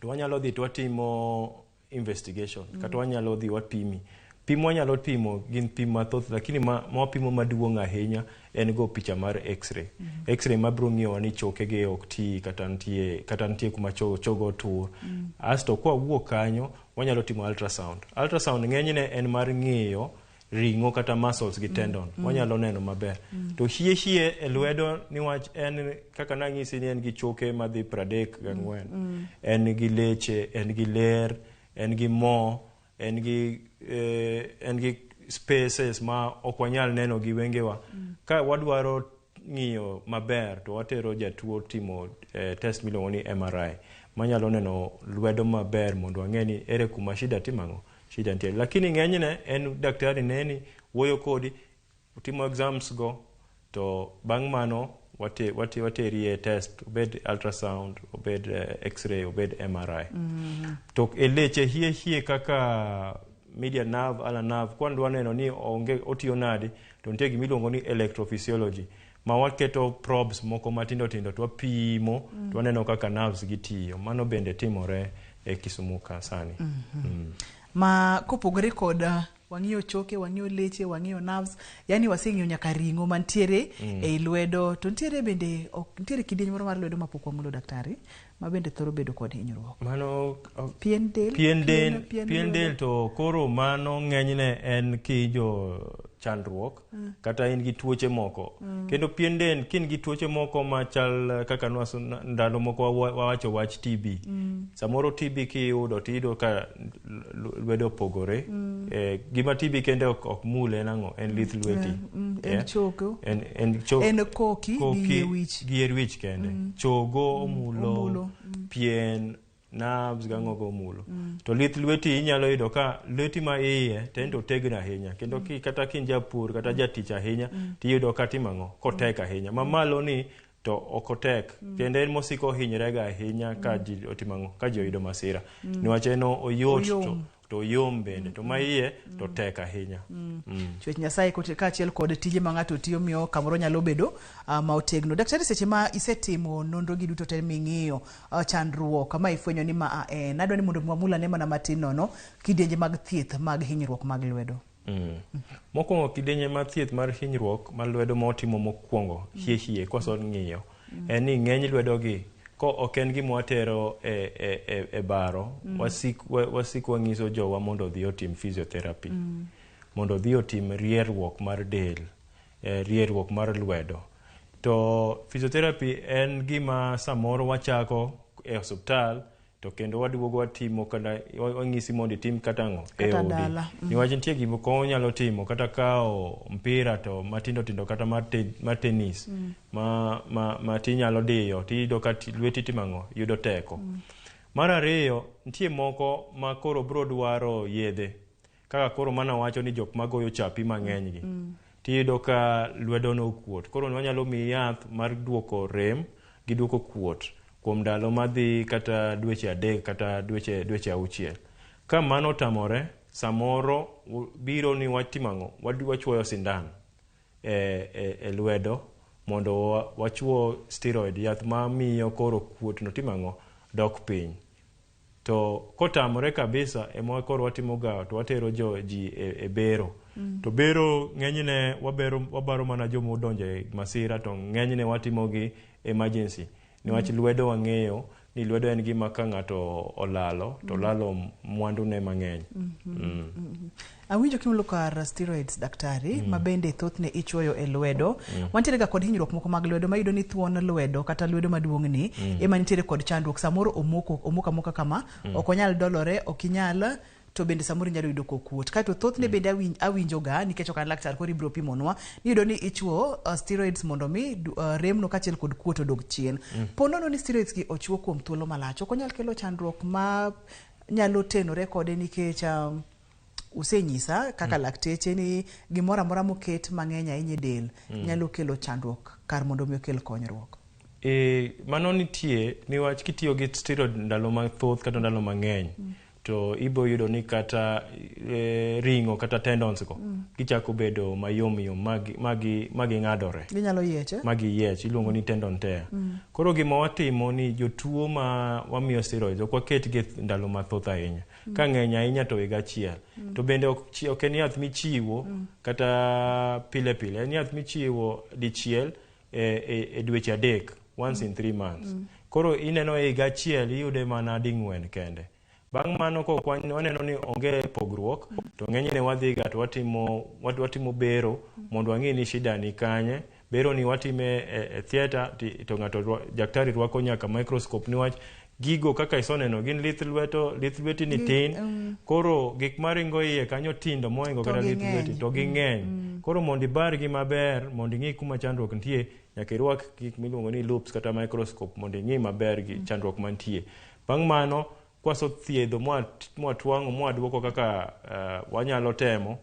to wanyalo dhi to watimo investigation kata wanyalo dhi wapimi. Pim wanyalo timo gin pim mathoth lakini ma, ma wapimo maduong' ahinya en go picha mar x-ray. X-ray mabiro ng'iyowa ni chokege ok ti kata nitie kata nitie kuma chogo otur. Asto kwawuok kanyo wanyalo timo ultrasound. Ultrasound ng'enyne en mar ng'iyo ring'o kata muscles gi tendon. Wanyalo neno maber. To hie hie e lwedo niwach en kaka nang'isi ni en gi choke madhi 34. En gi leche, en gi ler, en gi mo, en gi en gi spaces ma ok wanyal neno gi wengewa. Ka wadwaro ng'iyo maber to watero jatuo timo test miluongo ni MRI manyalo neno lwedo maber mondo wang'e ni ere kuma shida timo ang'o shida nitie. Lakini ng'enyne en daktari neni wuoyo kodi timo exams go to bang' mano wateri e test obed ultrasound obed x-ray obed MRI. To e leche hie hie kaka median nerve, ulnar nerve, kwan dwa neno ni onge otiyo nade to nitie gimiluongo ni electrophysiology ma waketo probes moko matindo tindo to wapimo to waneno kaka nerves gi tiyo. Mano bende timore e Kisumu ka sani. Ma kopogore kod wang'iyo choke, wang'iyo leche, wang'iyo nerves, yani waseng'iyo nyaka ring'o mantiere ei lwedo to nitiere bende ok nitiere kidieny moro mar lwedo mapok wamulo daktari ma bende thoro bedo kod hinyruok. Mano Pien del, pien del, pien pien lwedo. del to koro mano ng'enyne en kijo chandruok kata in gi tuoche moko. Kendo pien del ka in gi tuoche moko machal kaka nwaso ndalo moko wawacho wach TB. Samoro TB kiyudo tiyudo ka lwedo opogore. Gima TB kende ok mul en ang'o? En lith lweti. En Yeah. chogo. En En koki gi yie wich. gi yier wich kende. Chogo omulo, omulo. Pien, nerves gang'o go omulo. To lith lweti inyalo yudo ka lweti ma iye to en to otegno ahinya. Kendo kata ka in japur kata jatich ahinya tiyudo ka timo ang'o? Kotek ahinya. Mamalo ni to ok otek. Kendo en mosiko ohinyre ga ahinya ka ji otimo ang'o? Ka ji oyudo masira. Niwach en oyot to, Oyom. to oyom bende. To ma iye to tek ahinya. Chwech Nyasaye kaachiel kod tije ma ng'ato tiyo miyo kamoro nyalo bedo ma otegno. Daktari, seche ma isetimo nonro gi duto te ming'iyo chandruok ma ifwenyo ni ma a en, adwa ni mondo wamul ane mana matin nono kidienje mag thieth mag hinyruok mag lwedo. Mokwongo kidienje mar thieth mar hinyruok mar lwedo ma watimo mokwongo hie hie kwaso ng'iyo en ni ng'eny lwedo gi ko ok en gima watero e baro wasik wang'iso jowa mondo odhi otim physiotherapy mondo odhi otim rieruok mar del rieruok mar lwedo to physiotherapy en gima samoro wachako e osuptal to kendo waduogo watimo kata wang'isi mondo itim kata ang'o e Kata odi dala. Niwach nitie gimoko onyalo timo kata kawo mpira to matindo tindo kata mar tennis ma tinyalo diyo tiyudo ka lweti timo ang'o yudo teko. Mar ariyo nitie moko ma koro biro dwaro yedhe kaka koro mana wacho ni jok magoyo chapi mang'eny gi tiyudo ka lwedo no okuot koro wanyalo miyi yath mar duoko rem gi duoko kuot kuom ndalo madhi kata dweche 3 kata dweche 6. Ka mano otamore samoro biro ni watimo ang'o wachuoyo sindan e lwedo mondo wachuo steroid yath mamiyo koro kuot no timo ang'o dok piny. To kotamore kabisa ema koro watimo ga to watero ji e bero. To bero ng'enyne wabaro mana joma odonjo e masira to ng'enyne watimo gi emergency. Niwach lwedo wang'eyo ni lwedo en gima ka ng'ato olalo to olalo mwandune mang'eny. Awinjo kimulo kar steroids daktari ma bende thothne ichuoyo e lwedo. Wantiere ga kod hinyruok moko mag lwedo mayudo ni thuon lwedo kata lwedo maduong' ni ema nitiere kod chandruok samoro omoko omoko amoka kama ok onyal dolore ok inyal To bende samoro inyalo yudo kokuot. Kaeto thothne bende awinjo ga nikech ok an laktar, koro ibiro pimonwa, iyudo ni ichuo steroids mondo mi remno kaachiel kod kuot odog chien. Po nono ni steroids gi ochuo kuom thuolo malach, ok onyal kelo chandruok ma nyalo tenore kode nikech usenyisa kaka lakteche ni gimoro amora moket mang'eny ahinya e del nyalo kelo chandruok kar mondo mi okel konyruok. Mano nitie niwach kitiyo gi steroid ndalo mathoth kata ndalo mang'eny to ibo yudo ni kata ring'o kata tendons go gichako bedo mayom yom magi ng'adore. Ginyalo yiech. Magi yiech, iluongo ni tendon tear. Koro gima watimo ni jotuo ma wamiyo steroids ok waketgi ndalo mathoth ahinya. Ka ng'eny ahinya to higa achiel. To bende ok en yath michiwo kata pile pile, en yath michiwo dichiel e dweche 3, once in 3 months. Koro ineno e higa achiel iyude mana ding'wen kende. Bang' mano kok waneno ni onge pogruok, to ng'enyne wadhiga to watimo bero mondo wang'e ni shida ni kanye. Bero ni watime e theatre to ng'ato daktari rwako nyaka microscope niwach gigo kaka isoneno gin lith lweto, lith lweti ni tin. Koro gik maringo iye kanyo tindo mohingo kata lith lweti to ging'eny. Koro mondo ibargi maber, mondo ing'i kuma chandruok nitie, nyaka irwak gik miluongo ni loops kata microscope mondo ing'i maber gi chandruok mantie. Bang' mano kwasethiedho mwatwang'o mwaduoko kaka wanyalo temo,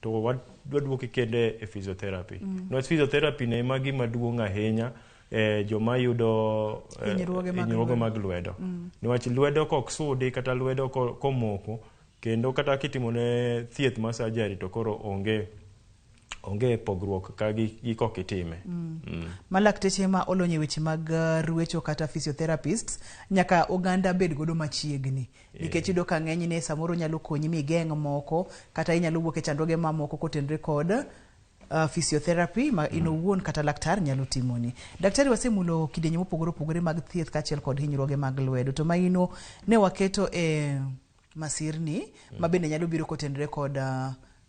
to waduoki kendo e physiotherapy. Niwach physiotherapy ne ema gima duong' ahinya joma yudo hinyruoge mag lwedo. Niwach lwedo kok sudi kata lwedo komoko, kendo kata kitimone thieth mar surgery to koro onge pogruok ka gi kok itime. Ma lakteche ma olony e weche mag ruecho kata physiotherapists nyaka oganda bed godo machiegni. Nikech iyudo ka ng'enyne samoro nyalo konyi migeng' moko kata inyalo wuok e chandruoge mamoko kotenore kod physiotherapy ma in owuon kata laktar nyalo timoni. Daktari, wasemulo kidienje mopogore opogore mag thieth kaachiel kod hinyruoge mag lwedo, to maino ne waketo e masirni ma bende nyalo biro kotenore kod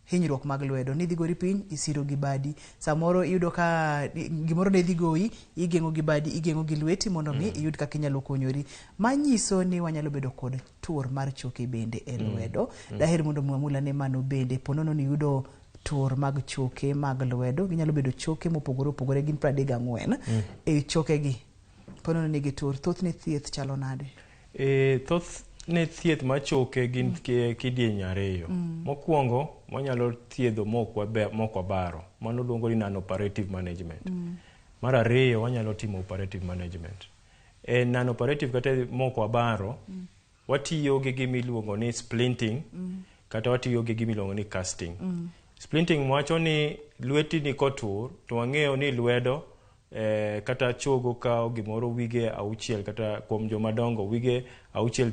hinyruok mag lwedo. Nidhi gori piny, isiro gi badi. Samoro iyudo ka gimoro ne dhi goyi, igeng'o gi badi, igeng'o gi lweti mondo mi iyud kaka inyalo konyori. Manyiso ni wanyalo bedo kod tur mar choke bende e lwedo. Daher mondo wamul ane mano bende. Po nono ni iyudo tur mag choke mag lwedo, ginyalo bedo choke mopogore opogore, gin 34. E chokegi, po nono ni gitur, thothne thieth chalo nade? Thoth ne thieth mar choke gin kidieny 2. Mokwongo wanyalo thiedho mok wabaro, mano luongo ni non operative management. Mar ariyo wanyalo timo operative management. E non operative kata mok wabaro, watiyo gi gima iluongo ni splinting, kata watiyo gi gima iluongo ni casting. Splinting wacho ni lweti ni kotur, to wang'eyo ni lwedo kata chogo kawo gimoro wige 6 kata kuom joma dongo wige 6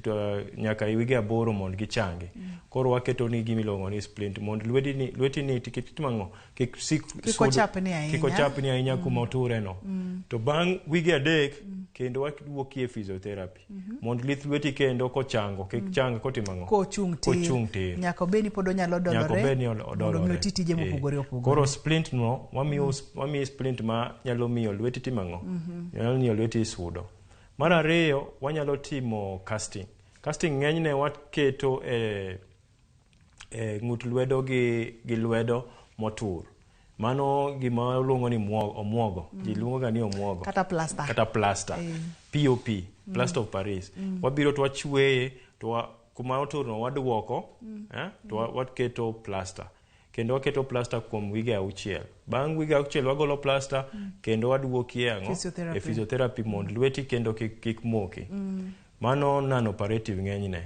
to nyaka wige 8 mondo gichangi. Koro waketo ni gima iluongo ni splint mondo lweti ni kik tim ang'o, kik sik Kik ochapni ahinya. Kik ochapni ahinya kuma oture no. To bang' wige 3 kendo waduoki e physiotherapy. Mondo lith lweti kendo kochango, kik chang kotimo ang'o? Kochung' tir. Nyaka obed ni pod onyalo dolore. Nyaka obed ni odolore. Mondo mi oti tije mopogore opogore. Koro splint no, wamiyi splint ma nyalo miyo lweti timo ang'o? Nyalo miyo lweti sudo. Mar ariyo, wanyalo timo casting. Casting ng'enyne waketo e ng'ut lwedo gi lwedo motur. Mano gima luongo ni omuogo. Ji luongo ga ni omuogo. Kata plaster. Kata plaster. POP, Plaster of Paris. Wabiro to wachweye, to kuma oturno waduoko, to waketo plaster. Kendo waketo plaster kuom wige 6. Bang' wige 6 wagolo plaster, kendo waduokie ang'o? E physiotherapy mondo lweti kendo kik moki. Mano non operative ng'enyne.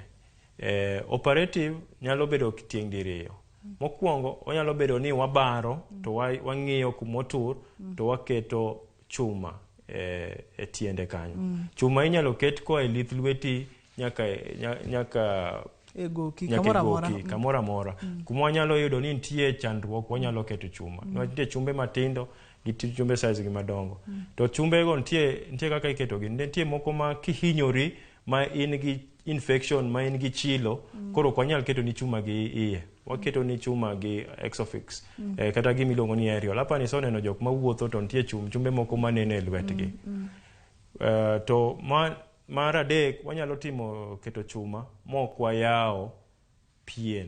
Operative nyalo bedo tieng' diriyo. Mokwongo onyalo bedo ni wabaro to wang'iyo kumotur to waketo chuma e tiende kanyo. Chuma inyalo ket koa e lith lweti nyaka e goki kamoro amora. Kuma wanyalo yudo ni nitie chandruok wanyalo keto chuma. Nitie chumbe matindo gi chumbe size gi madongo. To chumbe go nitie kaka iketogi. Nitie moko ma kihinyori ma in gi infection ma in gi chilo, koro ok wanyal keto ni chuma gi iye. Waketo ni chuma gi exofix, kata gima iluongo ni aerial. Apani iseneno jok mawuotho to nitie chumbe moko maneno e lwetgi. To Mar adek, wanyalo timo keto chuma mok wayawo pien.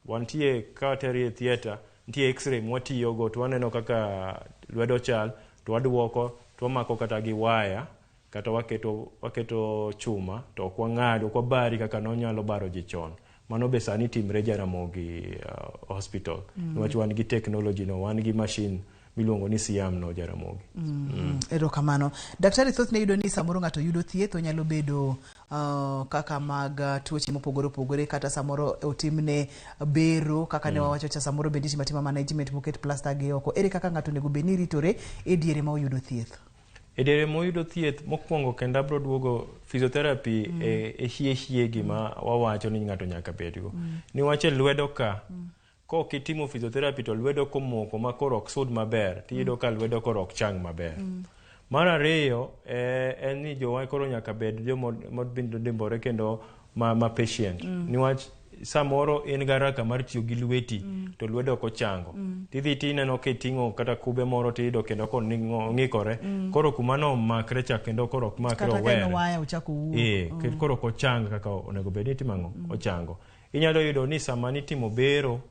Wantie ka wateri e theatre, nitie x-ray mwatiyogo to waneno kaka lwedo chal, to waduoko, to wamako kata gi waya, kata waketo chuma, to ok wang'ad, ok wabari kaka nonyalo baro ji chon. Mano be sani timre Jaramogi Hospital. Niwach wan gi technology no, wan gi machine miluongo ni Siam no Jaramogi. Erokamano. Daktari, thothne yudo ni samoro ng'ato yudo thieth, onyalo bedo kaka mag tuoche mopogore opogore, kata samoro otimne bero kaka ne wawacho cha, samoro bende itimo atima management moket plaster gi oko. Ere kaka ng'ato onego bed ni ritore e diere ma oyudo thieth? E diere moyudo thieth, mokwongo kendo abro duogo physiotherapy e hie gima wawacho ni ng'ato nyaka bedgo. Niwach e lwedo ka, kok itimo physiotherapy to lwedo komoko ma koro ok sud maber, tiyudo ka lwedo koro ok chang maber. Mar ariyo, en ni jowa koro nyaka bed joma modimbore kendo ma patient. Niwach samoro in gi haraka mar tiyo gi lweti, to lwedo ok ochango. Tidhi tineno kiting'o kata kube moro tiyudo kendo kong'ikore. Koro kuma nomakre cha kendo koro ok makre, Kata ka en owere. waya ochako wuok. Koro ok ochang kaka onego bed ni itimo ang'o? Ochango. Inyalo yudo ni sama nitimo bero,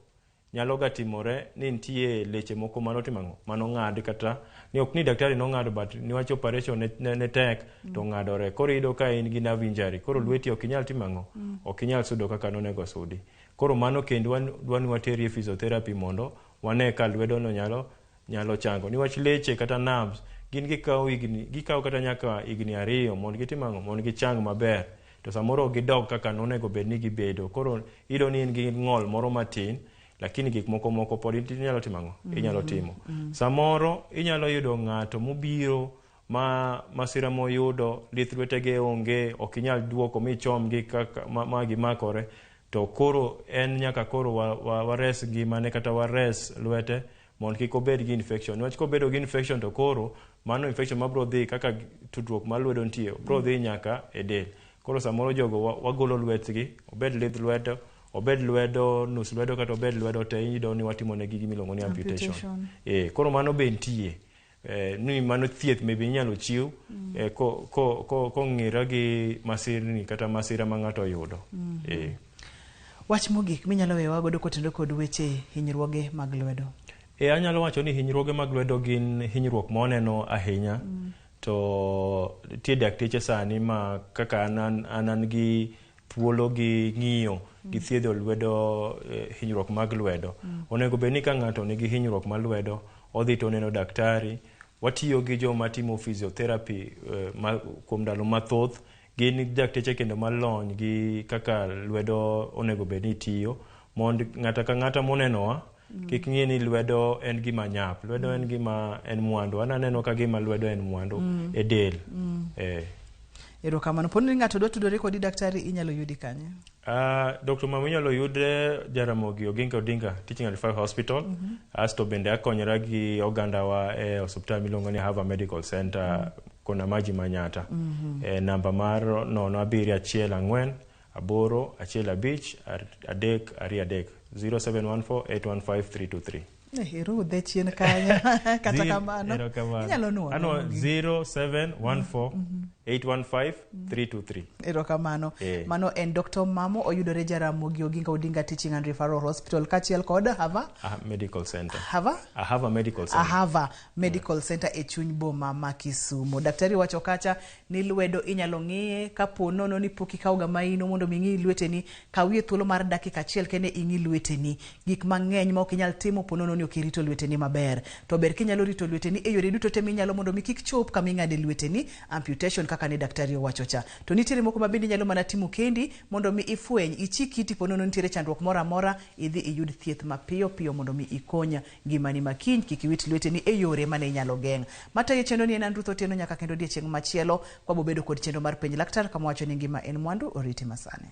nyalo ga timore ni nitie leche moko manotimo ang'o? Manong'ad, kata ni ok ni daktari nong'ado, but niwach operation ne tek to ng'adore. Koro iyudo ka in gi nerve injury. Koro lweti ok inyal timo ang'o? Ok inyal sudo kaka nonego sudi. Koro mano kendo dwa ni wateri e physiotherapy mondo wane ka lwedo no nyalo chango. Niwach leche kata nerves gin gikawo higni, gikawo kata nyaka higni 2 mondo gitim ang'o? Mondo gichang maber. To samoro ok gidog kaka nonego bed ni gibedo. Koro iyudo ni in gi ng'ol moro matin, lakini gik moko pod inyalo timo ang'o? Inyalo timo. Samoro inyalo yudo ng'ato mobiro ma masira moyudo, lith lwetege onge, ok inyal duoko michomgi kaka ma gimakore. To koro en nyaka koro wares ngimane kata wares lwete mondo kik obed gi infection. Niwach kobedo gi infection to koro mano infection mabiro dhi kaka tudruok mar lwedo nitie, biro dhi nyaka e del. Koro samoro jogo wagolo lwetgi, obed lith lwedo, obed lwedo, nus lwedo kata obed lwedo te, iyudo ni watimo negi gima iluongo ni amputation. Koro mano be nitie. Ni mano thieth maybe inyalo chiw kong'ira gi masirni kata masira ma ng'ato oyudo. Wach mogik minyalo weyowa godo kotenore kod weche hinyruoge mag lwedo. Anyalo wacho ni hinyruoge mag lwedo gin hinyruok ma waneno ahinya. To nitie dakteche sani ma kaka an gi thuolo gi ng'iyo gi thiedho lwedo, hinyruok mag lwedo. Onego bed ni ka ng'ato nigi hinyruok mar lwedo, odhi to oneno daktari. Watiyo gi joma timo physiotherapy kuom ndalo mathoth. Gin dakteche kendo malony gi kaka lwedo onego bed ni tiyo, mondo ng'ato ka ng'ata monenowa kik ng'i ni lwedo en gima nyap. Lwedo en gima en mwandu. An aneno ka gima lwedo en mwandu e del. Erokamano. Poni ng'ato dwa tudore kodi daktari, inyalo yudi kanye? Dr. Mamo inyalo yude Jaramogi Oginga Odinga Teaching and Referral Hospital. Asto bende akonyora gi ogandawa e osiptal miluongo ni Hava Medical Center, Kona Maji Manyata. Namba mar 0714 8 15 3 2 3 0714 815 323. Irudhe chien kanyo. Kata kamano. Erokamano. Inyalo nuoyo. Ano 0714 815 323. Erokamano. Mano en Dr. Mamo, oyudore Jaramogi Oginga Odinga Teaching and Referral Hospital kaachiel kod Hava Medical Center. Hava? Ahava Medical Center. Ahava Medical Center e chuny boma ma Kisumu. Daktari wacho kacha ni lwedo inyalo ng'iye kapo nono ni pok ikawo ga maino mondo mi ing'i lweteni, kawie thuolo mar dakika achiel kende ing'i lweteni. Gik mang'eny ma ok inyal timo po nono ni ok irito lweteni maber. To ber kinyalo rito lweteni e yore duto te minyalo mondo mi kik chop kama ing'ade lweteni, amputation kaka ne daktari owacho cha. To nitiere moko ma bende inyalo mana timo kendi mondo mi ifweny, ichik iti po nono nitiere chandruok moro amora, idhi iyud thieth mapiyo piyo mondo mi ikony ngimani ma kiny, kik iwit lweteni e yore mane inyalo geng'. Matayo chenro ni en an Ruth Otieno, nyaka kendo odiechieng' machielo kwabobedo kod chenro mar Penj Laktar kama wacho ni ngima en mwandu, oriti masani.